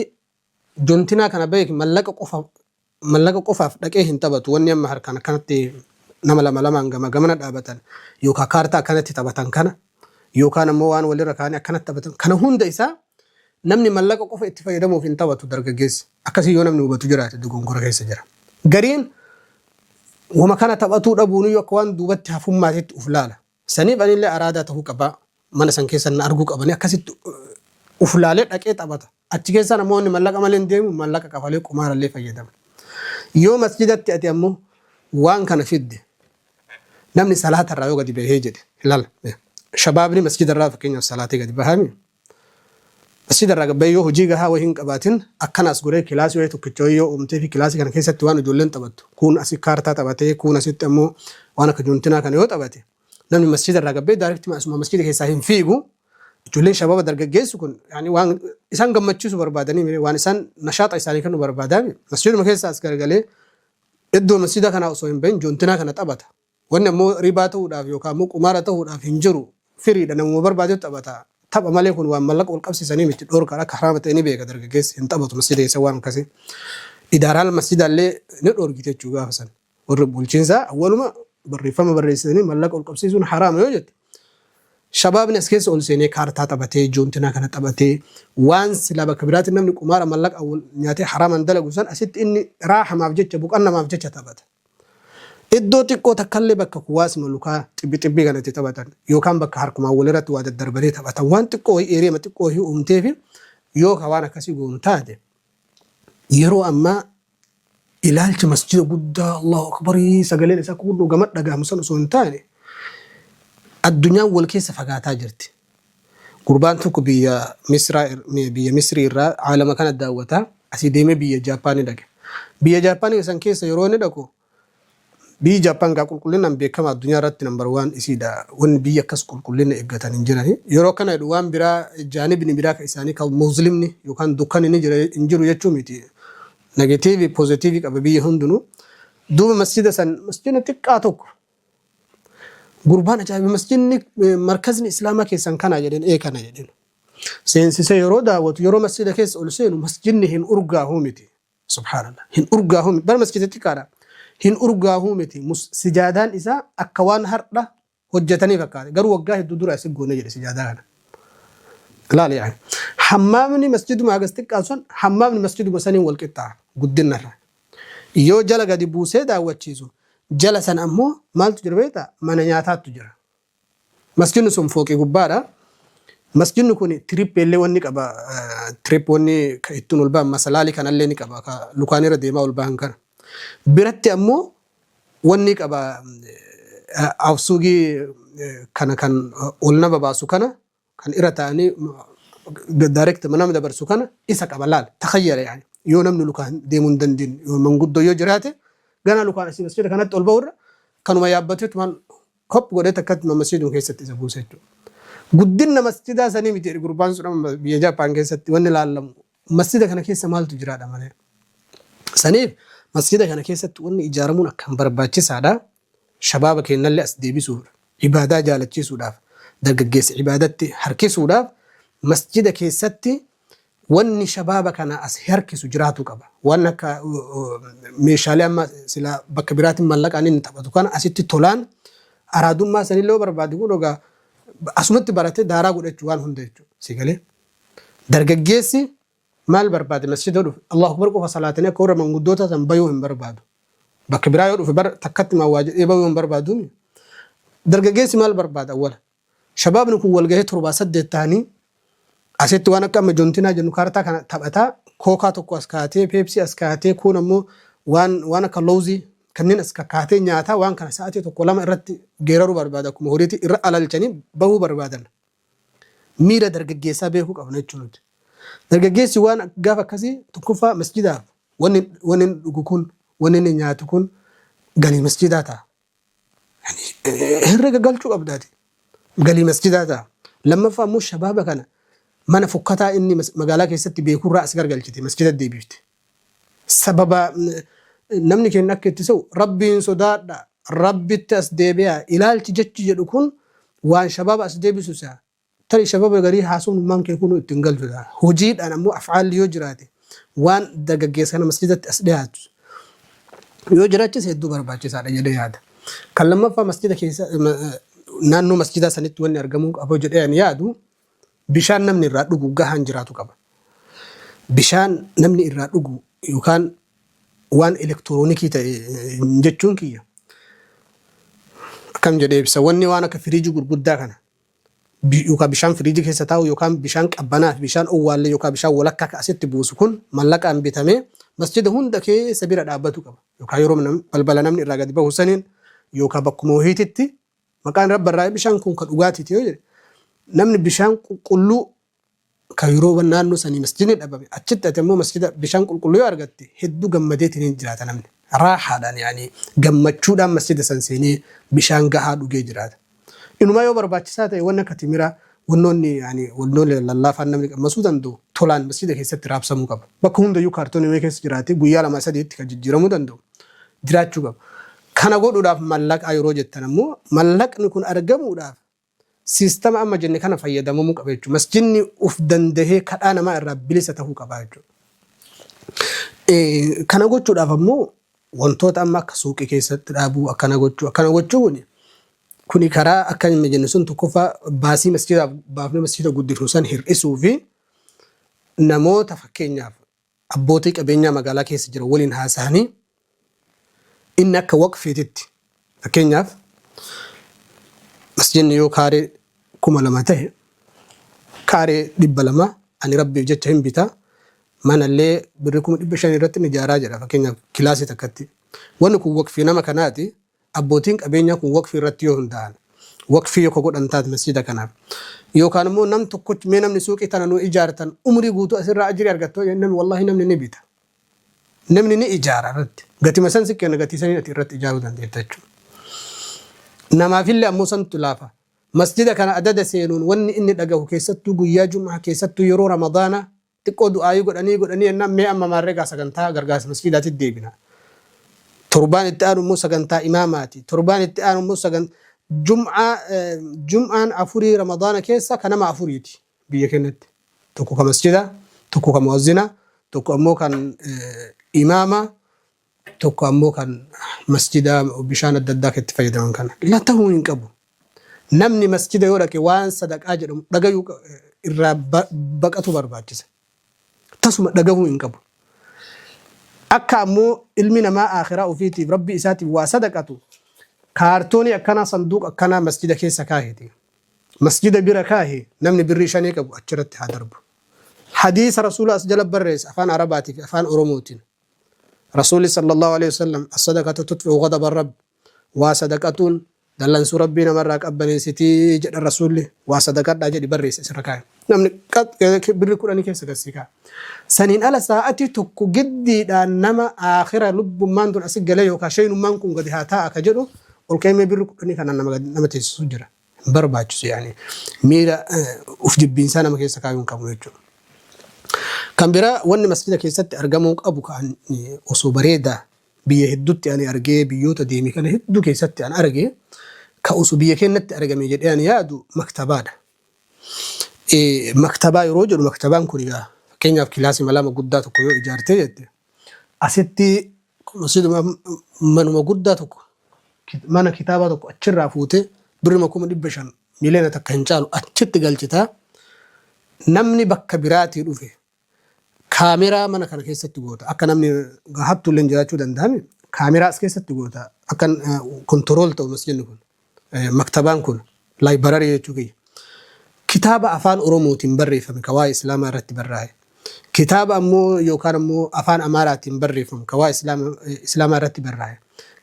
jontinaa kana beek mallaqa qofaaf dhaqee hin taphatu. Wanni amma harkaan akkanatti nama lama lamaan gama gamana dhaabatan yookaan kaartaa akkanatti taphatan kana yookaan ammoo waan walirra kaa'anii akkanatti taphatan kana hunda isaa namni mallaqa qofa itti fayyadamuuf hin taphatu dargaggeessi. Akkasii yoo namni hubatu jiraate dogongora keessa jira. Gariin wama kana taphatuu dhabuun akka waan duubatti hafummaatitti uf laala. Saniif anillee araadaa ta'uu qabaa. Mana san keessa na arguu qabanii akkasitti uf laalee dhaqee taphata. Achi keessa namoonni mallaqa malee hin deemu mallaqa kafalee qumaarallee fayyadama. Yoo masjidatti ati ammoo waan kana fidde namni salaatarraa yoo gadi bahee jedhe ilaala. Shabaabni masjidarraa fakkeenyaaf salaatee gadi bahami. Masjidarraa gad bahee yoo hojii gahaa wayii hin qabaatin akkana as goree kilaasii wayii tokkicha wayii yoo uumtee fi kilaasii kana keessatti waan ijoolleen taphattu kuun asi kaartaa taphatee kuun asitti ammoo waan akka joontinaa kana yoo taphate namni masjidarraa gad bahee direct asuma masjida keessaa hin fiigu. Ijoolleen shabaaba dargaggeessu kun yaani waan isaan gammachiisu barbaadanii waan isaan nashaaxa isaanii kennu barbaadanii masjiduma keessaa as garagalee iddoo masjida kanaa osoo hin bahin joontinaa kana taphata. Wanni ammoo ribaa ta'uudhaaf yookaan ammoo qumaara ta'uudhaaf hin jiru. Firiidha namuma barbaadetu taphata. Tapha malee kun waan mallaqa wal qabsiisanii miti dhoorkaan akka haraama ta'e ni beeka dargaggeessi hin taphatu masjida keessa waan akkasii. Idaaraan masjidaallee ni dhoorgite jechuu gaafa san. Warri bulchiinsaa awwaluma barreeffama barreessanii mallaqa wal qabsiisuun haraama yoo jette. Shabaabni as keessa ol seenee kaartaa taphatee joontinaa kana taphatee waan silaa bakka biraatti namni qumaara mallaqa nyaatee haraamaan dalagu san asitti inni raahamaaf jecha boqannamaaf jecha taphata. Iddoo xiqqoo takkallee bakka kuwaasuma lukaa xibbi xibbii kana itti taphatan yookaan bakka harkumaan walirratti waa daddarbanii taphatan waan xiqqoo wayii eeriima xiqqoo wayii uumtee fi yoo ka waan akkasii goonu taate yeroo ammaa ilaalcha masjida guddaa Allahu akbarii sagaleen isaa kun gama dhagahamu san osoo hin taane addunyaan wal keessa fagaataa jirti. Gurbaan tokko biyya Misraa biyya Misrii irraa aalama kana daawwataa asii deemee biyya Jaappaanii dhaqe. Biyya Jaappaanii san keessa yeroo inni dhaqu biyyi Jaappaan gaa qulqullinaan beekama addunyaa irratti number one isiidha. Wanni biyya akkas qulqullina eeggatan hin jirani. Yeroo kana jedhu waan biraa jaanibni biraa kan isaanii kan muslimni yookaan dukkanni ni jira hin jiru jechuu miti. Negative positive qaba biyya hundinuu. Duuba masjida san masjidni xiqqaa tokko gurbaan ajaa'iba masjidni markazni islaamaa keessan kana jedheen ee kana jedheen. Seensisee yeroo daawwatu yeroo masjida keessa ol seenu masjidni hin urgaahuu miti. Subhaanallah. Hin urgaahuu miti. Bara masjida xiqqaadha. Hin urgaahuu miti. Sijaadaan isaa akka waan har'a hojjetanii fakkaate. Garuu waggaa hedduu dura asi goone jedhe sijaadaa kana. Ilaali yaani. Hammaamni masjiduma hagas xiqqaa sun hammaamni masjiduma saniin wal qixxaa'a guddinarra. Yoo jala gadi buusee daawwachiisu jala san ammoo maaltu jira beektaa? Mana nyaataattu jira. Masjidni sun fooqii gubbaadha. Masjidni kun trip illee wanni qaba. Trip wanni ka ittiin ol bahan masalaalii kanallee ni qaba. Ka lukaan irra deemaa ol bahan kana. Biratti ammoo wanni qaba afsuugii kana kan ol nama baasu kana kan irra ta'anii direct nama dabarsu kana isa qaba laal takhayyala yaani yoo namni lukaan deemuu hin dandeenye yoo manguddoo yoo jiraate gana lukaan asii masjida kanatti ol ba'urra kanuma yaabbateetumaan hop godhee takkatti masjiduma keessatti isa buusa jechuudha. Guddinna masjidaa sanii miti jedhe gurbaan sun amma biyya Jaappaan keessatti wanni laallamu masjida kana keessa maaltu jiraadha malee. Saniif masjida kana keessatti wanni ijaaramuun akkaan barbaachisaadha. Shabaaba keennallee as deebisuuf, ibaadaa jaalachiisuudhaaf, dargaggeessa ibaadatti harkisuudhaaf masjida keessatti wanni shabaaba kana as harkisu jiraatuu qaba. Waan akka meeshaalee amma silaa bakka biraatiin mallaqaan inni taphatu kana asitti tolaan araadummaa sanillee yoo barbaade kun egaa asumatti baratee daaraa godhachuu waan hunda jechuudha. Si galee? Dargaggeessi maal barbaade masjida dhufe Allahu Akbar qofa salaatanii akka warra manguddoota san bayuu hin barbaadu. Bakka biraa yoo dhufe bar takkatti maa waa jedhee bayuu hin barbaadu. Dargaggeessi maal barbaada awwala? Shabaabni kun wal gahee torbaa saddeet ta'anii asitti waan akka amma joontinaa jennu kaartaa kana taphataa kookaa tokko as kaatee peepsii as kaatee kuun ammoo waan waan akka loozii kanneen as kakkaatee nyaataa waan kana sa'aatii tokko lama irratti geeraruu barbaada akkuma horiitti irra alalchanii bahuu barbaadan. Miira dargaggeessaa beekuu qabna jechuun nuti. Dargaggeessi waan gaafa akkasii tokkoffaa masjidaaf wanni wanni inni dhugu kun wanni inni nyaatu kun galii masjidaa ta'a. Herrega galchuu qabdaati. Galii masjidaa ta'a. Lammaffaa immoo shabaaba kana mana fokkataa inni magaalaa keessatti beekurraa as gargalchite masjida deebifte. Sababa namni keenya akka itti se'u rabbiin sodaadha rabbitti as deebi'a ilaalchi jechi jedhu kun waan shabaaba as deebisu se'a. Tarii shabaaba garii haasofnummaan kee kun ittiin galchu ta'a. Hojiidhaan ammoo af'aalli yoo jiraate waan dargaggeessa kana masjidatti as dhiyaatu yoo jiraachise hedduu barbaachisaadha jedhee yaada. Kan lammaffaa masjida keessa naannoo masjidaa sanitti wanni argamuu qabu jedhee ani yaadu bishaan namni irraa dhugu gahaan jiraatu qaba. Bishaan namni irraa dhugu yookaan waan elektiroonikii ta'e jechuun kiyya. Akkam jedhee ibsa wanni waan akka firiijii gurguddaa kana yookaan bishaan firiijii keessa taa'u yookaan bishaan qabbanaa fi bishaan owwaallee yookaan bishaan walakkaa ka asitti buusu kun mallaqaan bitamee masjida hunda keessa bira dhaabbatu qaba. Yookaan yeroo balbala namni irraa gadi bahu saniin yookaan bakkuma wahiititti maqaan rabba irraa bishaan kun ka dhugaatiiti yoo jedhe namni bishaan qulqulluu ka yeroo naannoo sanii masjidni dhabame achitti ati ammoo masjida bishaan qulqulluu yoo argatte hedduu gammadeetiin hin jiraata namni. Raahaadhaan yaani gammachuudhaan masjida san seenee bishaan gahaa dhugee jiraata. Inumaa yoo barbaachisaa ta'e wanni akka timiraa wannoonni yaani wannoonni lallaafaan namni qammasuu danda'u tolaan masjida keessatti raabsamuu qaba. Bakka hundayyuu kaartoonii wayii keessa jiraatee guyyaa lama sadiitti kan jijjiiramuu danda'u jiraachuu qaba. Kana godhuudhaaf mallaqaa yeroo jettan ammoo mallaqni kun argamuudhaaf siistama amma jenne kana fayyadamamuu qaba jechuudha. Masjidni uf dandahee kadhaa namaa irraa bilisa tahuu qaba jechuudha. Kana gochuudhaaf ammoo wantoota amma akka suuqii keessatti dhaabuu akkana gochuu akkana gochuu kuni kuni karaa akka inni jenne sun tokkoffaa baasii masjidaaf baafnee masjida guddifnu san hir'isuu fi namoota fakkeenyaaf abbootii qabeenyaa magaalaa keessa jiran waliin haasa'anii inni akka waqfiititti fakkeenyaaf masjidni yoo kaaree 2000 ta'e kaaree 200 ani rabbiif jecha hin bita manallee birrii 500,000 irratti hin ijaaraa jedha fakkeenyaaf kilaasii takkatti wanni kun waqfii nama kanaati. Abbootiin qabeenyaa kun waqfii irratti yoo hundaa'an, waqfii yoo ka godhan taate masjida kanaaf, yookaan immoo nam tokkochi mee namni suuqii tana nuu ijaartan umrii guutuu asirraa ajrii argattu yoo namni wallaahi namni ni bita. Namni ni ijaara irratti. Gatima san si kenna gatii saniin ati irratti ijaaruu dandeetta jechuudha. Namaafillee ammoo santu laafa. Masjida kana adada seenuun wanni inni dhagahu keessattuu guyyaa jum'aa keessattuu yeroo ramadaanaa Xiqqoo du'aayii godhanii godhanii jennaan mee amma maarree gaa sagantaa gargaarsa masjiidaatitti deebina. Torbaan itti aanu immoo sagantaa imaamaati. Torbaan itti aanu immoo sagan jum'aa jum'aan afurii ramadaana keessa ka nama afuriiti biyya keenyatti. Tokko ka masjidaa, tokko ka mu'azzinaa, tokko ammoo kan imaama, tokko ammoo kan masjidaa bishaan adda addaa kan itti fayyadaman kana. La ta'uu hin qabu. Namni masjida yoo dhaqe waan sadaqaa jedhamu dhagayuu irraa baqatu barbaachisa. Tasuma dhagahuu hin qabu. Akka ammoo ilmi namaa aakhiraa ofiitiif Rabbii isaatiif waa sadaqatu kaartoonii akkanaa sanduuqa akkanaa masjida keessa kaahiti. Masjida bira kaahi namni birrii shanii qabu achirratti haa darbu. Hadiisa Rasuula as jala barreessa afaan Arabaatii fi afaan Oromootiin. Rasuulli sallallahu alaihi wasallam as-sadaqatu tutfi'u ghadaba Rabb waa sadaqatuun dallansuu Rabbii namarraa qabbaneessiti jedhan Rasuulli waa sadaqadhaa jedhi barreessi asirra kaa'i. Namni birrii kudhanii keessa gad sii kaa'a. Saniin ala saa'atii tokko giddiidhaan nama aakhira lubbummaan tun asi galee yookaan sheeynummaan kun gadi haa taa'a ka jedhu ol ka'ee mee birrii kudhanii kanaan nama teessisu jira. Hin barbaachisu yaani miira uf jibbiinsaa nama keessa kaayuu hin qabnu jechuudha. Kan biraa wanni masjida keessatti argamuu qabu kan osoo bareedaa biyya hedduutti ani argee biyyoota deeme kana hedduu keessatti an arge ka osoo biyya keenyatti argame jedhee ani yaadu maktabaadha. Maktabaa yeroo jedhu maktabaan kun egaa fakkeenyaaf kilaasii lama guddaa tokko yoo ijaartee jette asitti masjiduma manuma guddaa tokko mana kitaabaa tokko achirraa fuutee birrima 500,000 1,000,000 hin caalu achitti galchitaa namni bakka biraatii dhufe kaameraa mana kana keessatti goota akka namni hattu illee jiraachuu danda'ame kaameraa as keessatti goota akka kontirool ta'u masjidni kun maktabaan kun laayibararii jechuu kiyya. Kitaaba afaan Oromootiin barreeffame ka waa'ee Islaamaa irratti barraa'e. Kitaaba ammoo yookaan ammoo afaan Amaaraatiin barreeffamu ka waa'ee Islaamaa irratti barraa'e.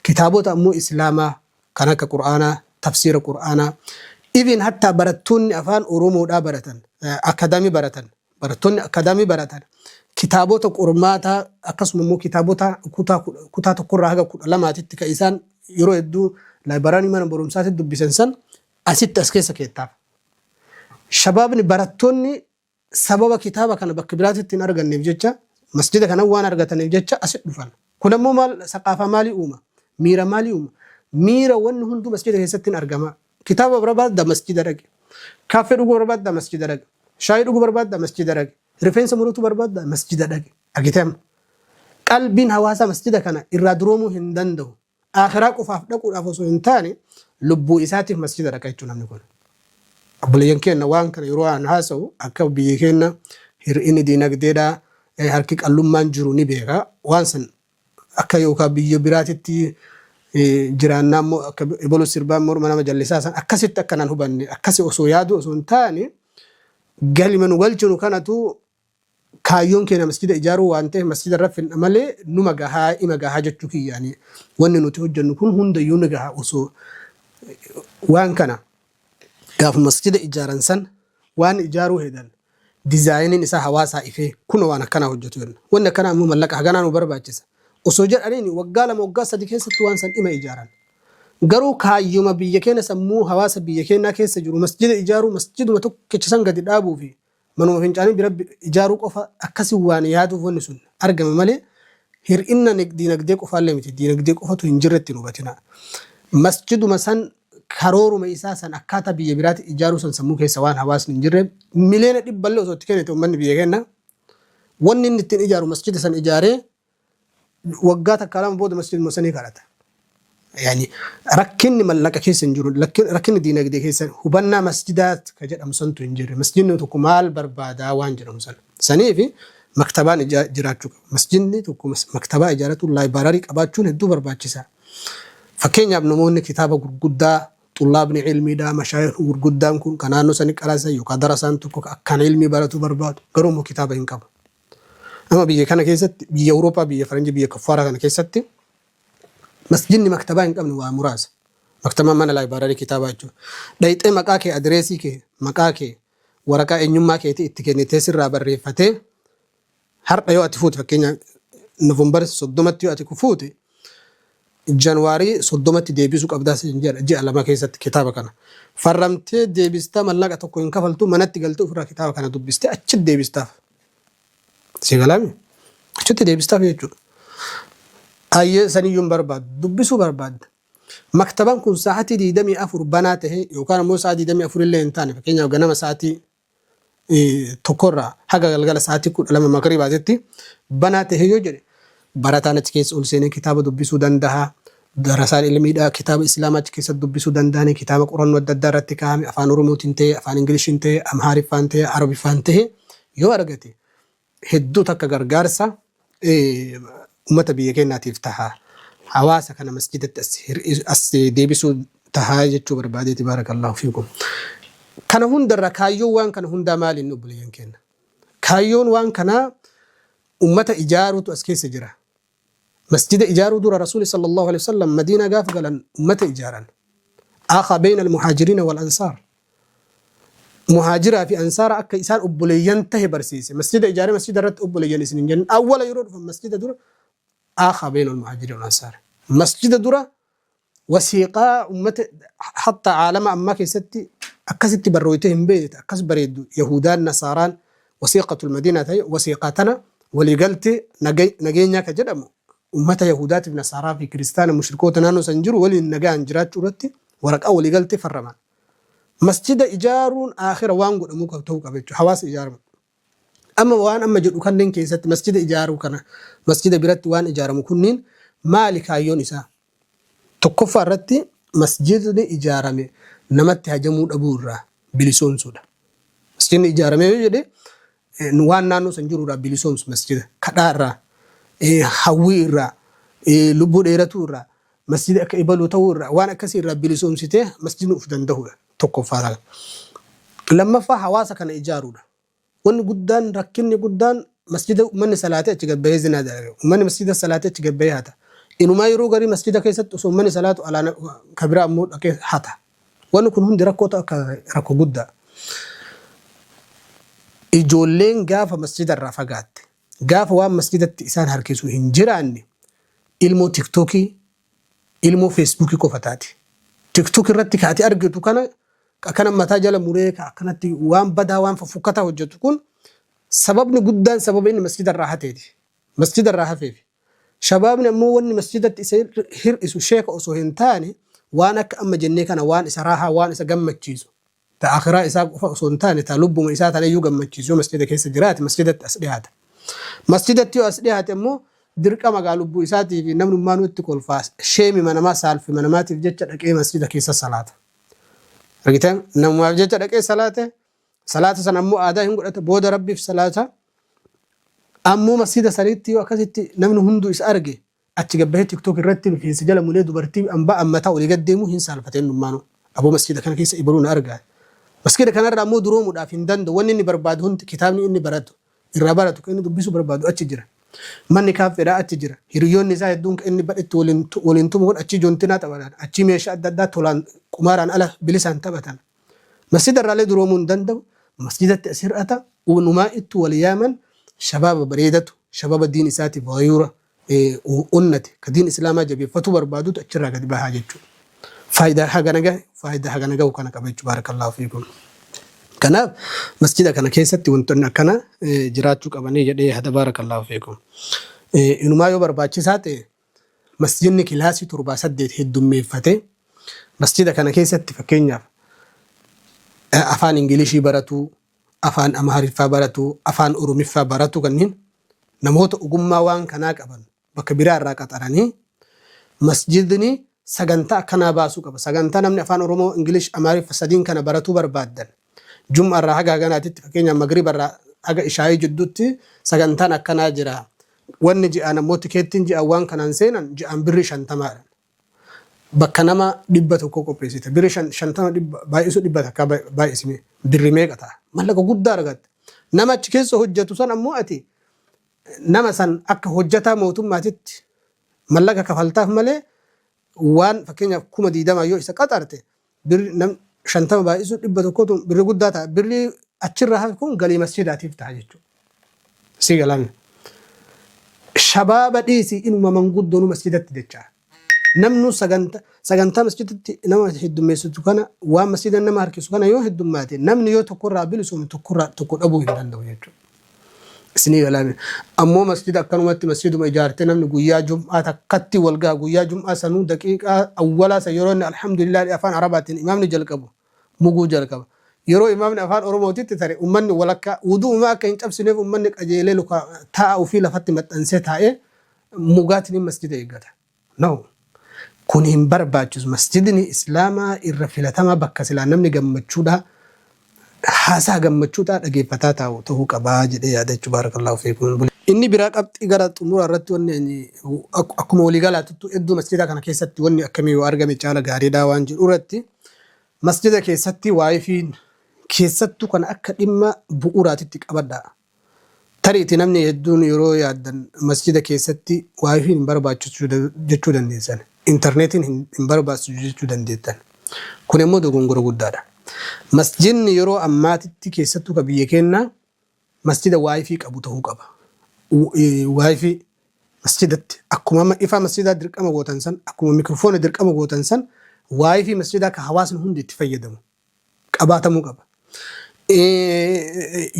Kitaabota ammoo Islaamaa kan akka Qur'aanaa, tafsiira Qur'aanaa, even hattaa barattoonni afaan Oromoodhaa baratan, akadaamii baratan, barattoonni akadaamii baratan kitaabota qormaataa akkasuma immoo kitaabota kutaa tokkorraa haga 12titti kan isaan yeroo hedduu laayibararii mana barumsaatti dubbisan san asitti as keessa keettaaf. Shabaabni barattoonni sababa kitaaba kana bakka biraatitti hin arganneef jecha masjida kana waan argataniif jecha asitti dhufan. Kun ammoo maal saqaafaa maalii uuma? Miira maalii uuma? Miira wanni hunduu masjida keessatti hin argama. Kitaaba barbaadda masjida dhaqi. Kaaffee dhuguu barbaadda masjida dhaqi. Shaayii dhuguu barbaadda masjida dhaqi. Rifeensa muruutu barbaadda masjida dhaqi. Argitee amma? Qalbiin hawaasaa masjida kana irraa duroomuu hin danda'u. Aakhiraa qofaaf dhaquudhaaf osoo hin taane lubbuu isaatiif masjida dhaqa jechuudha namni kun. Obboleeyyan keenya waan kana yeroo aan haasa'u akka biyyi keenya hir'inni diinagdeedhaa harki qallummaan jiru ni beeka. Waan san akka yookaan biyya biraatitti jiraannaa immoo akka ebolu sirbaan morma nama jallisaa san akkasitti akka nan hubanne akkasi osoo yaadu osoo hin taane galima nu galchinu kanatu kaayyoon keenya masjida ijaaruu waan ta'eef masjida irra finna malee numa gahaa ima gahaa jechuu kiyyaani wanni nuti hojjennu kun hundayyuu ni gaha osoo waan kana gaafa masjida ijaaran san waan ijaaruu hedan dizaayiniin isaa hawaasaa ifee kunoo waan akkanaa hojjetu jenna wanni akkanaa immoo mallaqa haganaa nu barbaachisa osoo jedhaniin waggaa 2 waggaa 3 keessatti waan san ima ijaaran garuu kaayyuma biyya keenya sammuu hawaasa biyya keenyaa keessa jiru masjida ijaaruu masjiduma tokkicha san gadi dhaabuu fi manuma fincaanii bira ijaaruu qofa akkasi waan yaaduuf wanni sun argame malee hir'inna diinagdee qofaallee miti diinagdee qofatu hin jirretti hin hubatinaa. Masjiduma san karooruma isaa san akkaataa biyya biraatti ijaaruu san sammuu keessa waan hawaasni hin jirre 100,000,000 osoo itti kennite uummanni biyya keenya wanni inni ittiin ijaaru masjida san ijaaree waggaa takka lama booda masjiduma sanii kadhata. Yani rakkinni mallaqa keessa hin jiru, rakkinni diinagdee keessa hubannaa masjidaa ka jedhamu santu hin jirre. Masjidni tokko maal barbaadaa waan jedhamu sana. Saniifi maktabaan jiraachuu qaba. Masjidni tokko maktabaa ijaarratuun laayibararii qabaachuun hedduu barbaachisaa. Fakkeenyaaf namoonni kitaaba gurguddaa xullaabni ilmiidhaa mashaayikh gurguddaan kun kan naannoo sanii qaraasan yookaan darasaan tokko akkaan ilmii baratu barbaadu garuu immoo kitaaba hin qabu. Amma biyya kana keessatti biyya Awurooppaa biyya Faranjii biyya Kaffaaraa kana keessatti masjidni maktabaa hin qabne waa muraasa. Maktabaan mana laayibaararii kitaabaa jechuudha. Dhayxee maqaa kee adireesii kee maqaa kee waraqaa eenyummaa keetii itti kennitee sirraa barreeffatee har'a yoo ati fuute fakkeenya November 30tti yoo ati fuute January 30tti deebisuu qabdaa siin jedha ji'a 2 keessatti kitaaba kana. Farramtee deebistaa mallaqa tokko hin kafaltu manatti galtee ofirraa kitaaba kana dubbistee achitti deebistaaf. Si galaami? Achitti deebistaaf jechuudha. Ayyee saniyyuu hin barbaaddu. Dubbisuu barbaadda. Maktabaan kun sa'aatii 24 banaa ta'ee yookaan ammoo sa'aa 24 illee hin taane fakkeenyaaf ganama sa'aatii tokkorraa haga galgala sa'aatii 12 magriibaatitti banaa ta'e yoo jedhe barataan achi keessa ol seenee kitaaba dubbisuu danda'a. Darasaan ilmiidhaa kitaaba Islaamaa achi keessatti dubbisuu danda'anii, kitaaba qorannoo adda addaa irratti kaa'ame afaan Oromootiin ta'e, afaan Ingiliishiin ta'e, Amhaariffaan ta'e, Arabiffaan ta'e yoo argate hedduu takka gargaarsa ummata biyya keenyaatiif taha. Hawaasa kana masjidatti as deebisuu taha jechuu barbaadeeti, baarakallahu fiikum. Kana hundarra kaayyoon waan kana hundaa maali inni, obboleeyyan keenya? Kaayyoon waan kanaa ummata ijaaruutu as keessa jira. Masjida ijaaruu dura Rasuuli sallallahu alaihi wasallam Madiinaa gaafa galan ummata ijaaran. Akhaa bayna al-muhaajiriina wal ansaar. Muhaajiraa fi ansaara akka isaan obboleeyyan tahe barsiise. Masjida ijaaree masjida irratti obboleeyyan isin hin jennin. Awwala yeroo dhufan masjida dura akhaa bayna al-muhaajiriina wal ansaar. Masjida dura wasiiqaa ummata hatta caalama ammaa keessatti akkasitti barrooytee hin beekne, akkas bareeddu, Yahudaan Nasaaraan wasiiqatul Madiinaa ta'e, wasiiqaa tana waliigaltee nageenyaa ka jedhamu, ummata Yahudaatiif Nasaaraa fi Kiristaana mushrikoota naannoo san jiru waliin nagaan jiraachuu irratti waraqaa waliigaltee farraman. Masjida ijaaruun aakhira waan godhamuu qabu ta'uu qaba jechuudha. Hawaasa ijaaramu. Amma waan amma jedhu kanneen keessatti masjida ijaaruu kana, masjida biratti waan ijaaramu kunniin maali kaayyoon isaa? Tokkoffaa irratti masjidni ijaarame namatti hajamuu dhabuu irraa bilisoomsuudha. Masjidni ijaarame yoo jedhe waan naannoo san jiru irraa bilisoomsu, masjida kadhaa irraa, hawwii irraa, lubbuu dheeratuu irraa, masjida akka ibaluu ta'uu irraa, waan akkasii irraa bilisoomsitee masjidni of danda'uudha tokkoffaa kana. Lammaffaa hawaasa kana ijaaruudha. Wanni guddaan, rakkinni guddaan, masjida ummanni salaatee achi gad bahee zinaa dalaga. Ummanni masjida salaatee achi gad bahee hata. Inumaa yeroo garii masjida keessatti osoo ummanni salaatu alaan ka biraa ammoo dhaqee hata. Wanni kun hundi rakkoo akka rakkoo guddaa. Ijoolleen gaafa masjida irraa fagaatte, gaafa waan masjidatti isaan harkisu hin jiraanne, ilmoo tiktookii, ilmoo feesbuukii qofa taati. Tiktok irratti ka ati argitu kana, akkana mataa jala muree, ka akkanatti waan badaa, waan fofokkataa hojjetu kun, sababni guddaan sababa inni masjida irraa hateeti. Masjida irraa hafeefi. Shabaabni ammoo wanni masjidatti isa hir'isu sheeka osoo hin taane, waan akka amma jennee kana, waan isa raahaa, waan isa gammachiisu. Ta akhiraa isaa qofa osoo hin taane, ta lubbuma isaa tanayyuu gammachiisu yoo masjida keessa jiraate, masjidatti as dhiyaata. Masjidatti yoo as dhiyaate immoo dirqama gaa lubbuu isaatii fi namnummaanuu itti kolfaa, sheemima namaa, saalfima namaatiif jecha dhaqee masjida keessa salaata. Argitan, namumaaf jecha dhaqee salaate, salaata sana ammoo aadaa hin godhata, booda Rabbiif salaata. Ammoo masjida sanitti yoo akkasitti namni hunduu isa arge, achi gad bahee tiktok irratti rifeensa jala mulee dubartii ambaa ammataa olii gad deemu hin saalfate innummaanuu. Aboo, masjida kana keessa ibaluu na argaa. Masjida kanarraa ammoo duroomuudhaaf hin danda'u. Wanni inni barbaadu hundi, kitaabni inni baratu, irraa baratu, kan inni dubbisuu barbaadu achi jira. Manni kaaffeedhaa achi jira. Hiriyoonni isaa hedduun kan inni badhetti waliin tumu kun achii joontinaa taphatan. Achii meeshaa adda addaa tolaan qumaaraan ala bilisaan taphatan. Masjida irraallee duroomuu hin danda'u. Masjidatti as hir'ata. Unumaa ittu wal yaaman, shabaaba bareedatu, shabaaba diin isaatiif gayuura onnate, ka diin islaamaa jabeeffatuu barbaadutu achirraa gadi bahaa jechuudha. Faayidaa hagana gahe, faayidaa hagana gahu kana qaba jechuudha, baarakallahu fiikum. Kanaaf masjida kana keessatti wantoonni akkana jiraachuu qabanii jedhee hada, baarakallahu fiikum. Inumaa yoo barbaachisaa ta'e masjidni kilaasii torbaa saddeet heddummeeffatee masjida kana keessatti, fakkeenyaaf, afaan Ingilishii baratuu, afaan Amaariffaa baratu, afaan Oromiffaa baratu, kanneen namoota ogummaa waan kanaa qaban bakka biraa irraa qaxaranii masjidni sagantaa akkanaa baasuu qaba. Sagantaa namni afaan Oromoo, Ingilish, Amaariffa sadiin kana baratuu barbaaddan, Jum'a irraa haga haganaatitti, fakkeenyaaf Magriba irraa haga Ishaayii jidduutti sagantaan akkanaa jira. Wanni ji'aan ammoo tikeettiin ji'aan waan kanaan seenan ji'aan birrii 50dha. Bakka nama 100 qopheessite. Birrii 50 baay'isuu 100 baay'isime birrii meeqa ta'a? Mallaqa guddaa argatta. Nama achi keessa hojjetu san ammoo ati nama san akka hojjetaa mootummaatitti mallaqa kafaltaaf malee, waan fakkeenyaaf 20,000 yoo isa qaxarte, birri nam 50 baay'isuu 100tu birri guddaa ta'a. Birri achirraa hafe kun galii masjidaatiif ta'a jechuudha. Si galaan. Shabaaba dhiisi, inuma manguddoonu masjidatti jecha. Namnu sagantaa masjidatti nama heddummeessitu kana, waan masjida nama harkisu kana yoo heddummaate, namni yoo tokkorraa bilisoome tokkorraa tokko dhabuu hin danda'u jechuudha. Isinii galaame. Ammoo masjida akkanumatti masjiduma ijaartee namni guyyaa jum'aa takkatti wal gaha, guyyaa jum'aa sanuu daqiiqaa awwalaa san yeroo inni alhamdulillah afaan Arabaatiin imaamni jalqabu muguu jalqaba. Yeroo imaamni afaan Oromootitti tare ummanni walakkaa wudu'uma akka hin cabsineef ummanni qajeelee luka taa'a ofii lafatti maxxansee taa'ee mugaatiin masjida eeggata. No. Kun hin barbaachisu. Masjidni Islaamaa irra filatamaa bakka silaa namni gammachuudhaa haasaa gammachuudhaa dhageeffataa taa'u ta'uu qabaa jedhee yaada jechuudha. Baarakallaahu fiikum. Inni biraa qabxii gara xumuraa irratti wanni ani akkuma waliigalaatittu iddoo masjidaa kana keessatti wanni akkamii yoo argame caala gaariidhaa waan jedhu irratti masjida keessatti waayifiin keessattuu kana akka dhimma bu'uuraatitti qabadhaa. Tariiti namni hedduun yeroo yaaddan masjida keessatti waayifiin hin barbaachisu jechuu dandeessan. Intarneetiin hin barbaachisu jechuu dandeettan. Kun immoo dogongora guddaadha. Masjidni yeroo ammaatitti keessattuu ka biyya keenyaa masjida waayifii qabu ta'uu qaba. Waayifii masjidatti akkuma amma ifaa masjidaa dirqama gootan san akkuma mikrofoona dirqama gootan san waayifii masjidaa ka hawaasni hundi itti fayyadamu qabaatamuu qaba.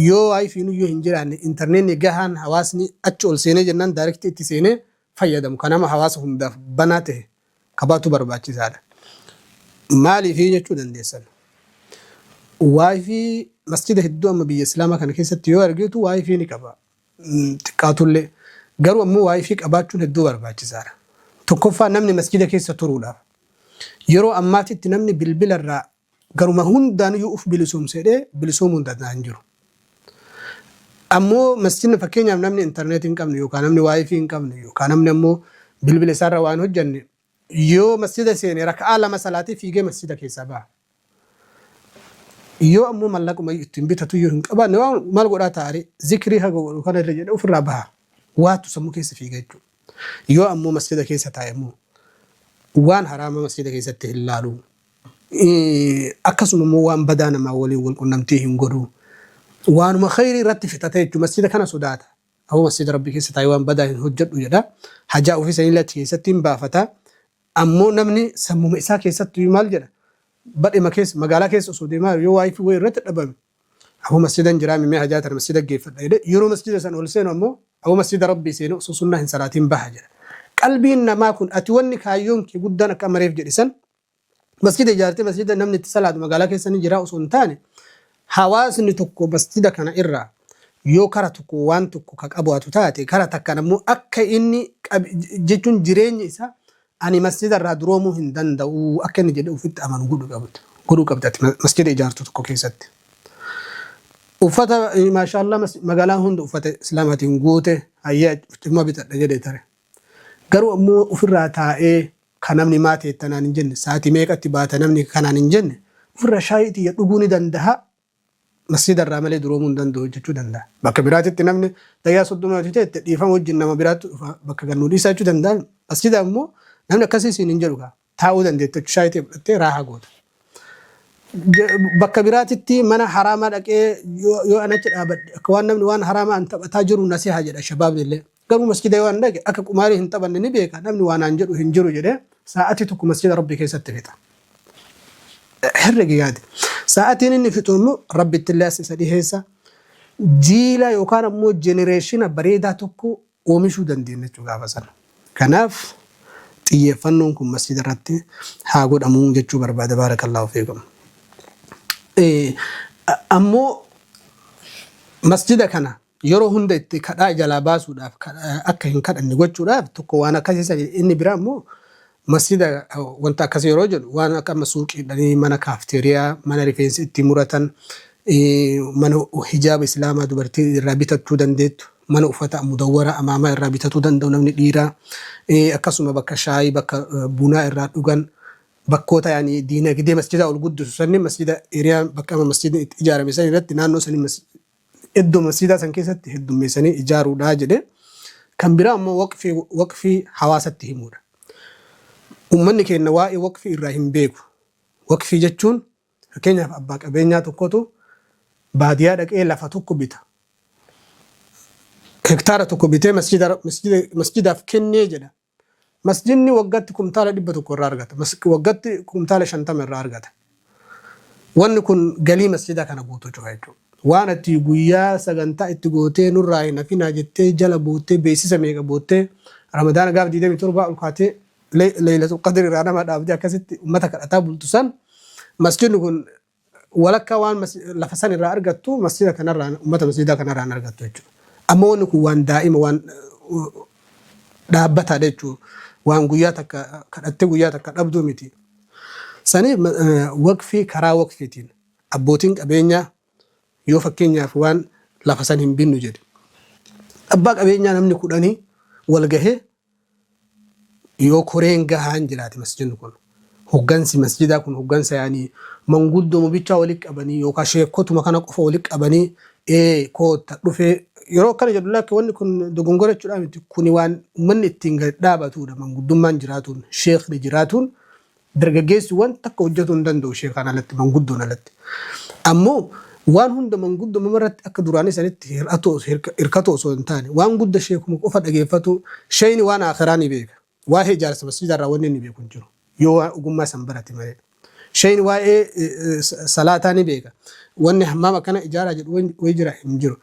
Yoo waayifiin iyyuu hin jiraanne intarneetni gahaan hawaasni achi ol seenee jennaan daayirektii itti seenee fayyadamu kan nama hawaasa hundaaf banaa ta'e qabaatu barbaachisaadha. Maaliifii jechuu dandeessan? Waayifii masjida hedduu amma biyya Islaamaa kana keessatti yoo argitu waayifii ni qaba. Xiqqaatullee. Garuu ammoo waayifii qabaachuun hedduu barbaachisaadha. Tokkoffaa namni masjida keessa turuudhaaf. Yeroo ammaatitti namni bilbila irraa garuma hundaanuyyuu uf bilisoomsa jedhee bilisoomuu hin danda'an jiru. Ammoo masjidni fakkeenyaaf namni intarneetii hin qabne yookaan namni waayifii hin qabne yookaan namni ammoo bilbila isaarra waan hojjanne yoo masjida seene raka'aa lama salaatee fiigee masjida keessaa baha. Yoo ammoo mallaquma ittiin bitatu iyyuu hin qabaanne waan maal godhaa taa'are zikrii haga godhu kana irra jedhee ofirraa baha. Waatu sammuu keessa fiiga jechuudha. Yoo ammoo masjida keessa taa'e immoo waan haraama masjida keessatti hin laalu. Akkasuma immoo waan badaa namaa waliin wal qunnamtii hin godhu. Waanuma khayrii irratti fixata jechuudha. Masjida kana sodaata. Aboo masjida Rabbii keessa taa'ee waan badaa hin hojjedhu jedha. Hajaa ofii sanillee achi keessatti hin baafata. Ammoo namni sammuma isaa keessatti maal jedha? Badhima keessa magaalaa keessa osoo deemaa yoo waayifii wayii irratti dhabame aboo masjidan jiraa mee hajaa tana masjida geeffadha jedhee yeroo masjida san ol seenu ammoo aboo masjida Rabbii seenu osoo sunnaa hin salaatiin baha jedha. Qalbiin namaa kun ati wanni kaayyoon kee guddaan akka amareef jedhe san Masjida ijaartee masjida namni itti salaatu magaalaa keessa ni jira osoo hin taane hawaasni tokko masjida kana irraa yoo kara tokko waan tokko ka qabaatu taate kara takkaan ammoo akka inni jechuun jireenya isaa ani masjida irraa duroomuu hin danda'u akka inni jedhee ofitti amanu godhuu qabda. Godhuu qabda ati masjida ijaartu tokko keessatti. Uffata maashaallah magaalaan hunda uffata islaamaatiin guute hayyaa dhimma bitadha jedhee tare. Garuu ammoo ofirraa taa'ee ka namni maa teetta naan hin jenne, sa'aatii meeqatti baata namni kanaan hin jenne, ofirraa shaayii tiyya dhuguu ni dandaha, masjida irraa malee duroomuu hin danda'u jechuu danda'a. Bakka biraatitti namni daqiiqaa 30 yoo teette dhiifama wajjin nama biraatti dhufa bakka gad nuu dhiisaa jechuu danda'a. Masjida ammoo namni akkasii siin hin jedhu kaa. Taa'uu dandeetta jechuudha. Shaayii tee fudhattee raaha goota. Bakka biraatitti mana haraamaa dhaqee yoo an achi dhaabadhe akka waan namni waan haraamaa an taphataa jiru nasiha jedha shabaabni illee. Garuu masjida yoo an dhaqe akka qumaarii hin taphanne ni beeka namni waan aan jedhu hin jiru jedhee sa'atii tokko masjida Rabbii keessatti fixa. Herregi yaade. Sa'atiin inni fixu immoo Rabbitti illee as isa dhiheessa. Jiila yookaan ammoo jenereeshina bareedaa tokko oomishuu dandeenya jechuudha gaafa sana. Kanaaf xiyyeeffannoon kun masjida irratti haa godhamu jechuu barbaada baarakallaahu fiikum. Ammoo masjida kana yeroo hunda itti kadhaa jalaa baasuudhaaf akka hin kadhanne gochuudhaaf tokko waan akkasii sani inni biraa immoo masjida wanta akkasii yeroo jedhu waan akka amma suuqiidhanii mana kaafteeriyaa mana rifeensa itti muratan mana hijaaba islaamaa dubartii irraa bitachuu dandeettu mana uffata mudawwara amaamaa irraa bitatuu danda'u namni dhiiraa akkasuma bakka shaayii bakka bunaa irraa dhugan bakkoota yaani diinagdee masjidaa ol guddisu sanni masjida eriyaa bakka amma masjidni itti ijaarame san irratti naannoo sanii iddoo masjidaa san keessatti heddummeessanii ijaaruudha jedhe. Kan biraa ammoo waqfii waqfii hawaasatti himuudha. Uummanni keenya waa'ee waqfii irraa hin beeku. Waqfii jechuun fakkeenyaaf abbaa qabeenyaa tokkotu baadiyaa dhaqee lafa tokko bita. Hektaara tokko bitee masjida masjida masjidaaf kennee jedha. Masjidni waggatti kumtaala 100 irraa argata. Waggatti kumtaala 50 irraa argata. Wanni kun galii masjida kana guutuu cufa jechuudha. Waan ati guyyaa sagantaa itti gootee nurraa hin hafinaa jettee jala boottee beeksisa meeqa boottee Ramadaana gaaf 27 ol kaatee Leeylatul Qadr irraa nama dhaabdee akkasitti ummata kadhataa bultu san masjidni kun walakkaa waan lafa san irraa argattu masjida kanarraa ummata masjidaa kanarraa hin argattu jechuudha. Amma wanni kun waan daa'ima waan dhaabbataadha jechuudha. Waan guyyaa takka kadhattee guyyaa takka dhabduu miti. Saniif waqfii karaa waqfiitiin abbootiin qabeenyaa yoo fakkeenyaaf waan lafa san hin binnu jedhe. Abbaa qabeenyaa namni kudhanii wal gahee yoo koreen gahaan jiraate masjidni kun hoggansi masjidaa kun hoggansa yaani manguddoo bichaa walitti qabanii yookaan sheekotuma kana qofa walitti qabanii ee kootta dhufee yeroo akkana jedhu lakki wanni kun dogongora jechuudha miti kuni waan uummanni ittiin gad dhaabatudha manguddummaan jiraatuun sheekni jiraatuun Dargaggeessi waan takka hojjatuu hin danda'u sheekaan alatti, manguddoon alatti. Ammoo waan hunda manguddoma irratti akka duraanii sanitti hirkatu osoo hin taane waan gudda sheekuma qofa dhageeffatu sheeyni waan aakhiraa ni beeka. Waa'ee ijaarsa masjidaa irraa wanni inni beeku hin jiru. Yoo waan ogummaa san barate malee. Sheeyni waa'ee salaataa ni beeka. Wanni hammaama akkana ijaaraa jedhu wayi jira hin jiru.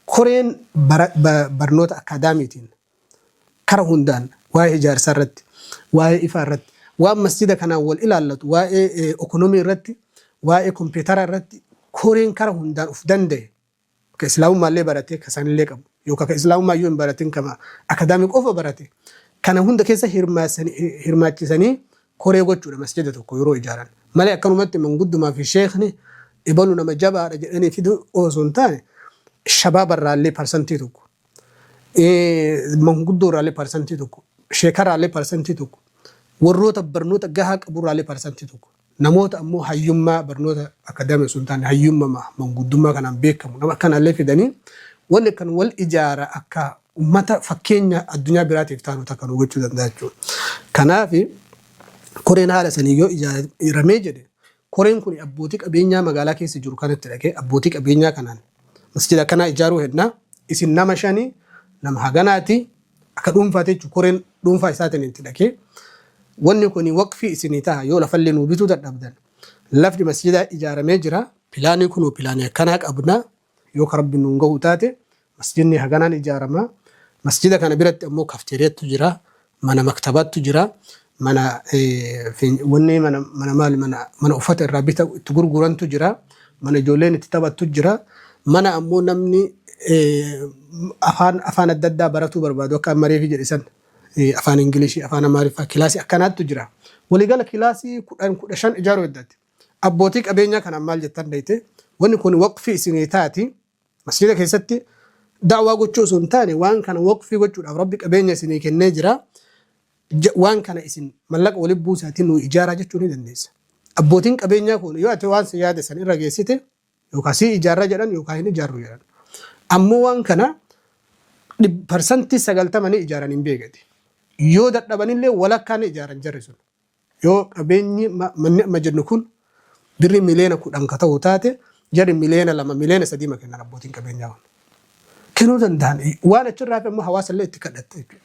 Koreen barnoota akkaadaamiitiin kara hundaan waa'ee ijaarsaa irratti, waa'ee ifaa irratti, waan masjida kanaan wal ilaallatu, waa'ee okonomii irratti, waa'ee kompiitaraa irratti koreen kara hundaan of danda'e ka islaamummaallee barate ka sanillee qabu yookaan ka islaamummaa iyyuu hin baratin kama akadaamii qofa barate kana hunda keessa hirmaachisanii koree gochuudha masjida tokko yeroo ijaaran malee akkanumatti manguddumaa fi sheekni ebalu nama jabaadha jedhanii fiduu osoo hin taane shabaabarraallee parsantii tokko manguddoo irraallee parsantii tokko, sheekarraallee parsantii tokko, warroota barnoota gahaa qaburraallee parsantii tokko, namoota ammoo hayyummaa barnoota akadaamii osoo hin taane hayyummaa manguddummaa kanaan beekamu nama akkanaallee fidanii wanni kan wal ijaara akka ummata fakkeenya addunyaa biraatiif taanu takka nu gochuu danda'a jechuudha. Kanaaf koreen haala sanii yoo ijaaramee jedhe koreen kun abbootii qabeenyaa magaalaa keessa jiru kanatti dhaqee abbootii qabeenyaa kanaan masjida akkanaa ijaaruu hedna isin nama shani nama haganaati akka dhuunfaati jechuun koreen dhuunfaa isaatiin itti dhaqee wanni kun waqfii isinii ta'a yoo lafallee nuu bituu dadhabdan lafti masjidaa ijaaramee jira pilaanii kunuu pilaanii akkanaa qabna yoo ka rabbi nuun gahu taate masjidni haganaan ijaarama masjida kana biratti ammoo kafteeriyaatu jira mana maktabaatu jira mana wanni mana mana maali mana mana uffata irraa bita itti gurgurantu jira mana ijoolleen itti taphattu jira mana ammoo namni afaan afaan adda addaa baratuu barbaadu akka amma reefi jedhe san afaan ingilishii afaan amaariffaa kilaasii akkanaattu jira waliigala kilaasii 10 15 ijaaruu heddaatti Abbootii qabeenyaa kanaan maal jettan beekte? Wanni kun waqfii isinii taati. Masjida keessatti da'waa gochuu osoo hin taane waan kana waqfii gochuudhaaf Rabbi qabeenya isinii kennee jira. Waan kana isin mallaqa walitti buusaatii nuu ijaaraa jechuu ni dandeessa. Abbootiin qabeenyaa kun yoo ati waan si yaade san irra geessite yookaan sii ijaarra jedhan yookaan hin ijaarru jedhan. Ammoo waan kana 90% ni ijaaran hin beekati. Yoo dadhabanillee walakkaa ni ijaaran jarri sun. Yoo qabeenyi manni amma jennu kun birrii miliyoona 10 ka ta'u taate jarri miliyoona 2 miliyoona 3 ma kennan abbootiin qabeenyaa kun. Kennuu danda'an waan achirraa hafe immoo hawaasa illee itti kadhatta jechuudha.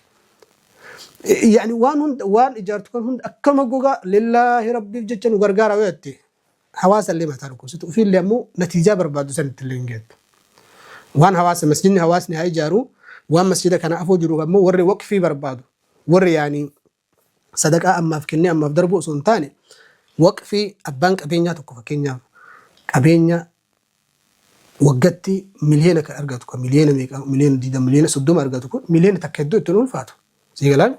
Yaani waan hunda waan ijaartu kan hunda akkama gogaa lillaahi rabbiif jecha nu gargaara yoo jette hawaasa illee mataa dhukkubsitu ofiillee ammoo natiijaa barbaaddu sanitti illee hin geettu. Waan hawaasa masjidni hawaasni haa ijaaru waan masjida kana afoo jiru ammoo warri waqfii barbaadu warri yaani sadaqaa ammaaf kennee ammaaf darbuu osoo hin taane waqfii abbaan qabeenyaa tokko fakkeenyaaf qabeenya waggatti miliyoona kan argatu kan miliyoona meeqa miliyoona 20 miliyoona 30 argatu kun miliyoona takka hedduu ittiin ulfaatu. Sii galaan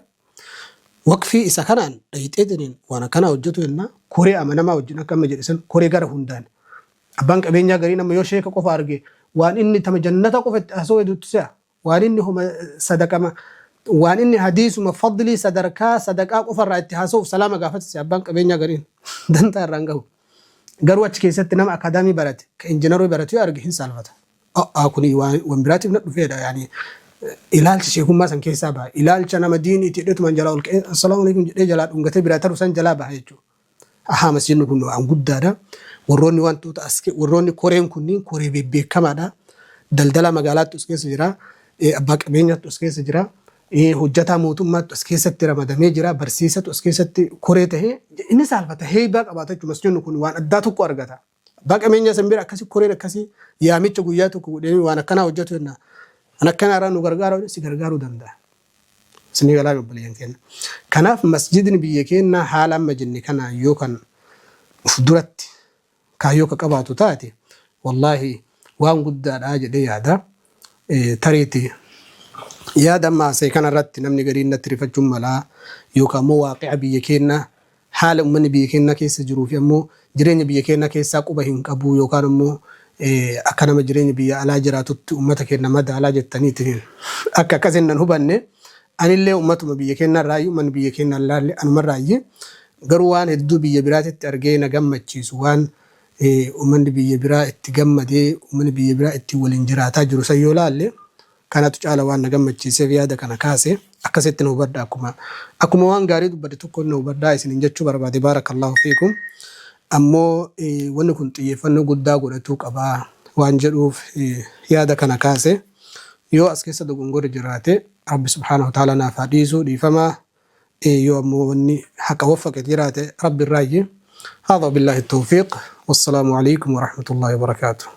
waqfii isa kanaan dhayixeetiniin waan akkanaa hojjetu jennaa koree amanamaa wajjin akka amma jedhe san koree gara hundaan abbaan qabeenyaa gariin amma yoo sheeka qofa arge waan inni tama jannata qofa itti haasawee duutti se'a. Waan inni homa sadaqama waan inni hadiisuma fadlii sadarkaa sadaqaa qofa irraa itti haasa'uuf salaama gaafatise abbaan qabeenyaa gariin dantaa irraa hin qabu. Garuu achi keessatti nama akaadaamii barate ka injinaroo barate yoo arge hin saalfata. A'aa kuni waan biraatiif na dhufeedha yaani ilaalcha sheekummaa san keessaa baha. Ilaalcha nama diiniiti jedheetumaan jalaa ol ka'ee assalaamu alaikum jedhee jalaa dhungatee biraa taru san jalaa baha jechuudha. Ahaa masjidni kun waan guddaadha. Warroonni wantoota as warroonni koreen kunniin koree bebbeekamaadha. Daldalaa magaalaattu as keessa jira. Abbaa qabeenyaattu as keessa jira. Hojjataa mootummaattu as keessatti ramadamee jira. Barsiisatu as keessatti koree tahee inni saalfata heeybaa qabaata jechuudha. Masjidni kun waan addaa tokko argata. Abbaa qabeenyaa san bira akkasii koreen akkasii yaamicha guyyaa tokko godhanii waan akkanaa hojjetu jenna. Waan akkanaa irraa nu gargaara si gargaaruu danda'a. Isinii galaa obboleeyyan keenya. Kanaaf masjidni biyya keenyaa haala amma jenne kanaan yoo kan uf duratti kaayyoo ka qabaatu taate wallaahi waan guddaadha jedhee yaada. Tariiti Yaada amma haasa'e kanarratti namni gariin natti rifachuun malaa yookaan immoo waaqi'a biyya keennaa haala ummanni biyya keennaa keessa jiruu fi ammoo jireenya biyya keennaa keessaa quba hin qabu yookaan ammoo akka nama jireenya biyya alaa jiraatutti ummata keenna madaalaa jettaniitiin akka akkasiin nan hubanne. Anillee ummatuma biyya keennaa irraayyi, ummanni biyya keennaa illee anumarraayyi. Garuu waan hedduu biyya biraatitti argee na gammachiisu, waan ummanni biyya biraa itti gammadee, ummanni biyya biraa ittiin waliin jiraataa jiru san yoo laalle, kanatu caala waan na gammachiiseef yaada kana kaase. Akkasitti na hubadha. Akkuma waan gaarii dubbadhe tokko na hubadhaa isiniin jechuu barbaade. Baarakallaahu fiikum. Ammoo wanni kun xiyyeeffannoo guddaa godhatuu qabaa waan jedhuuf yaada kana kaase. Yoo as keessa dogongorri jiraate, Rabbi subhaanahu wa ta'ala naaf haa dhiisu, dhiifamaa. Yoo ammoo wanni haqa waffaqe jiraate, Rabbi irraayyi. Haadha, billaahi tawfiiq, wassalaamu alaikum warahmatullaahi wabarakaatuh.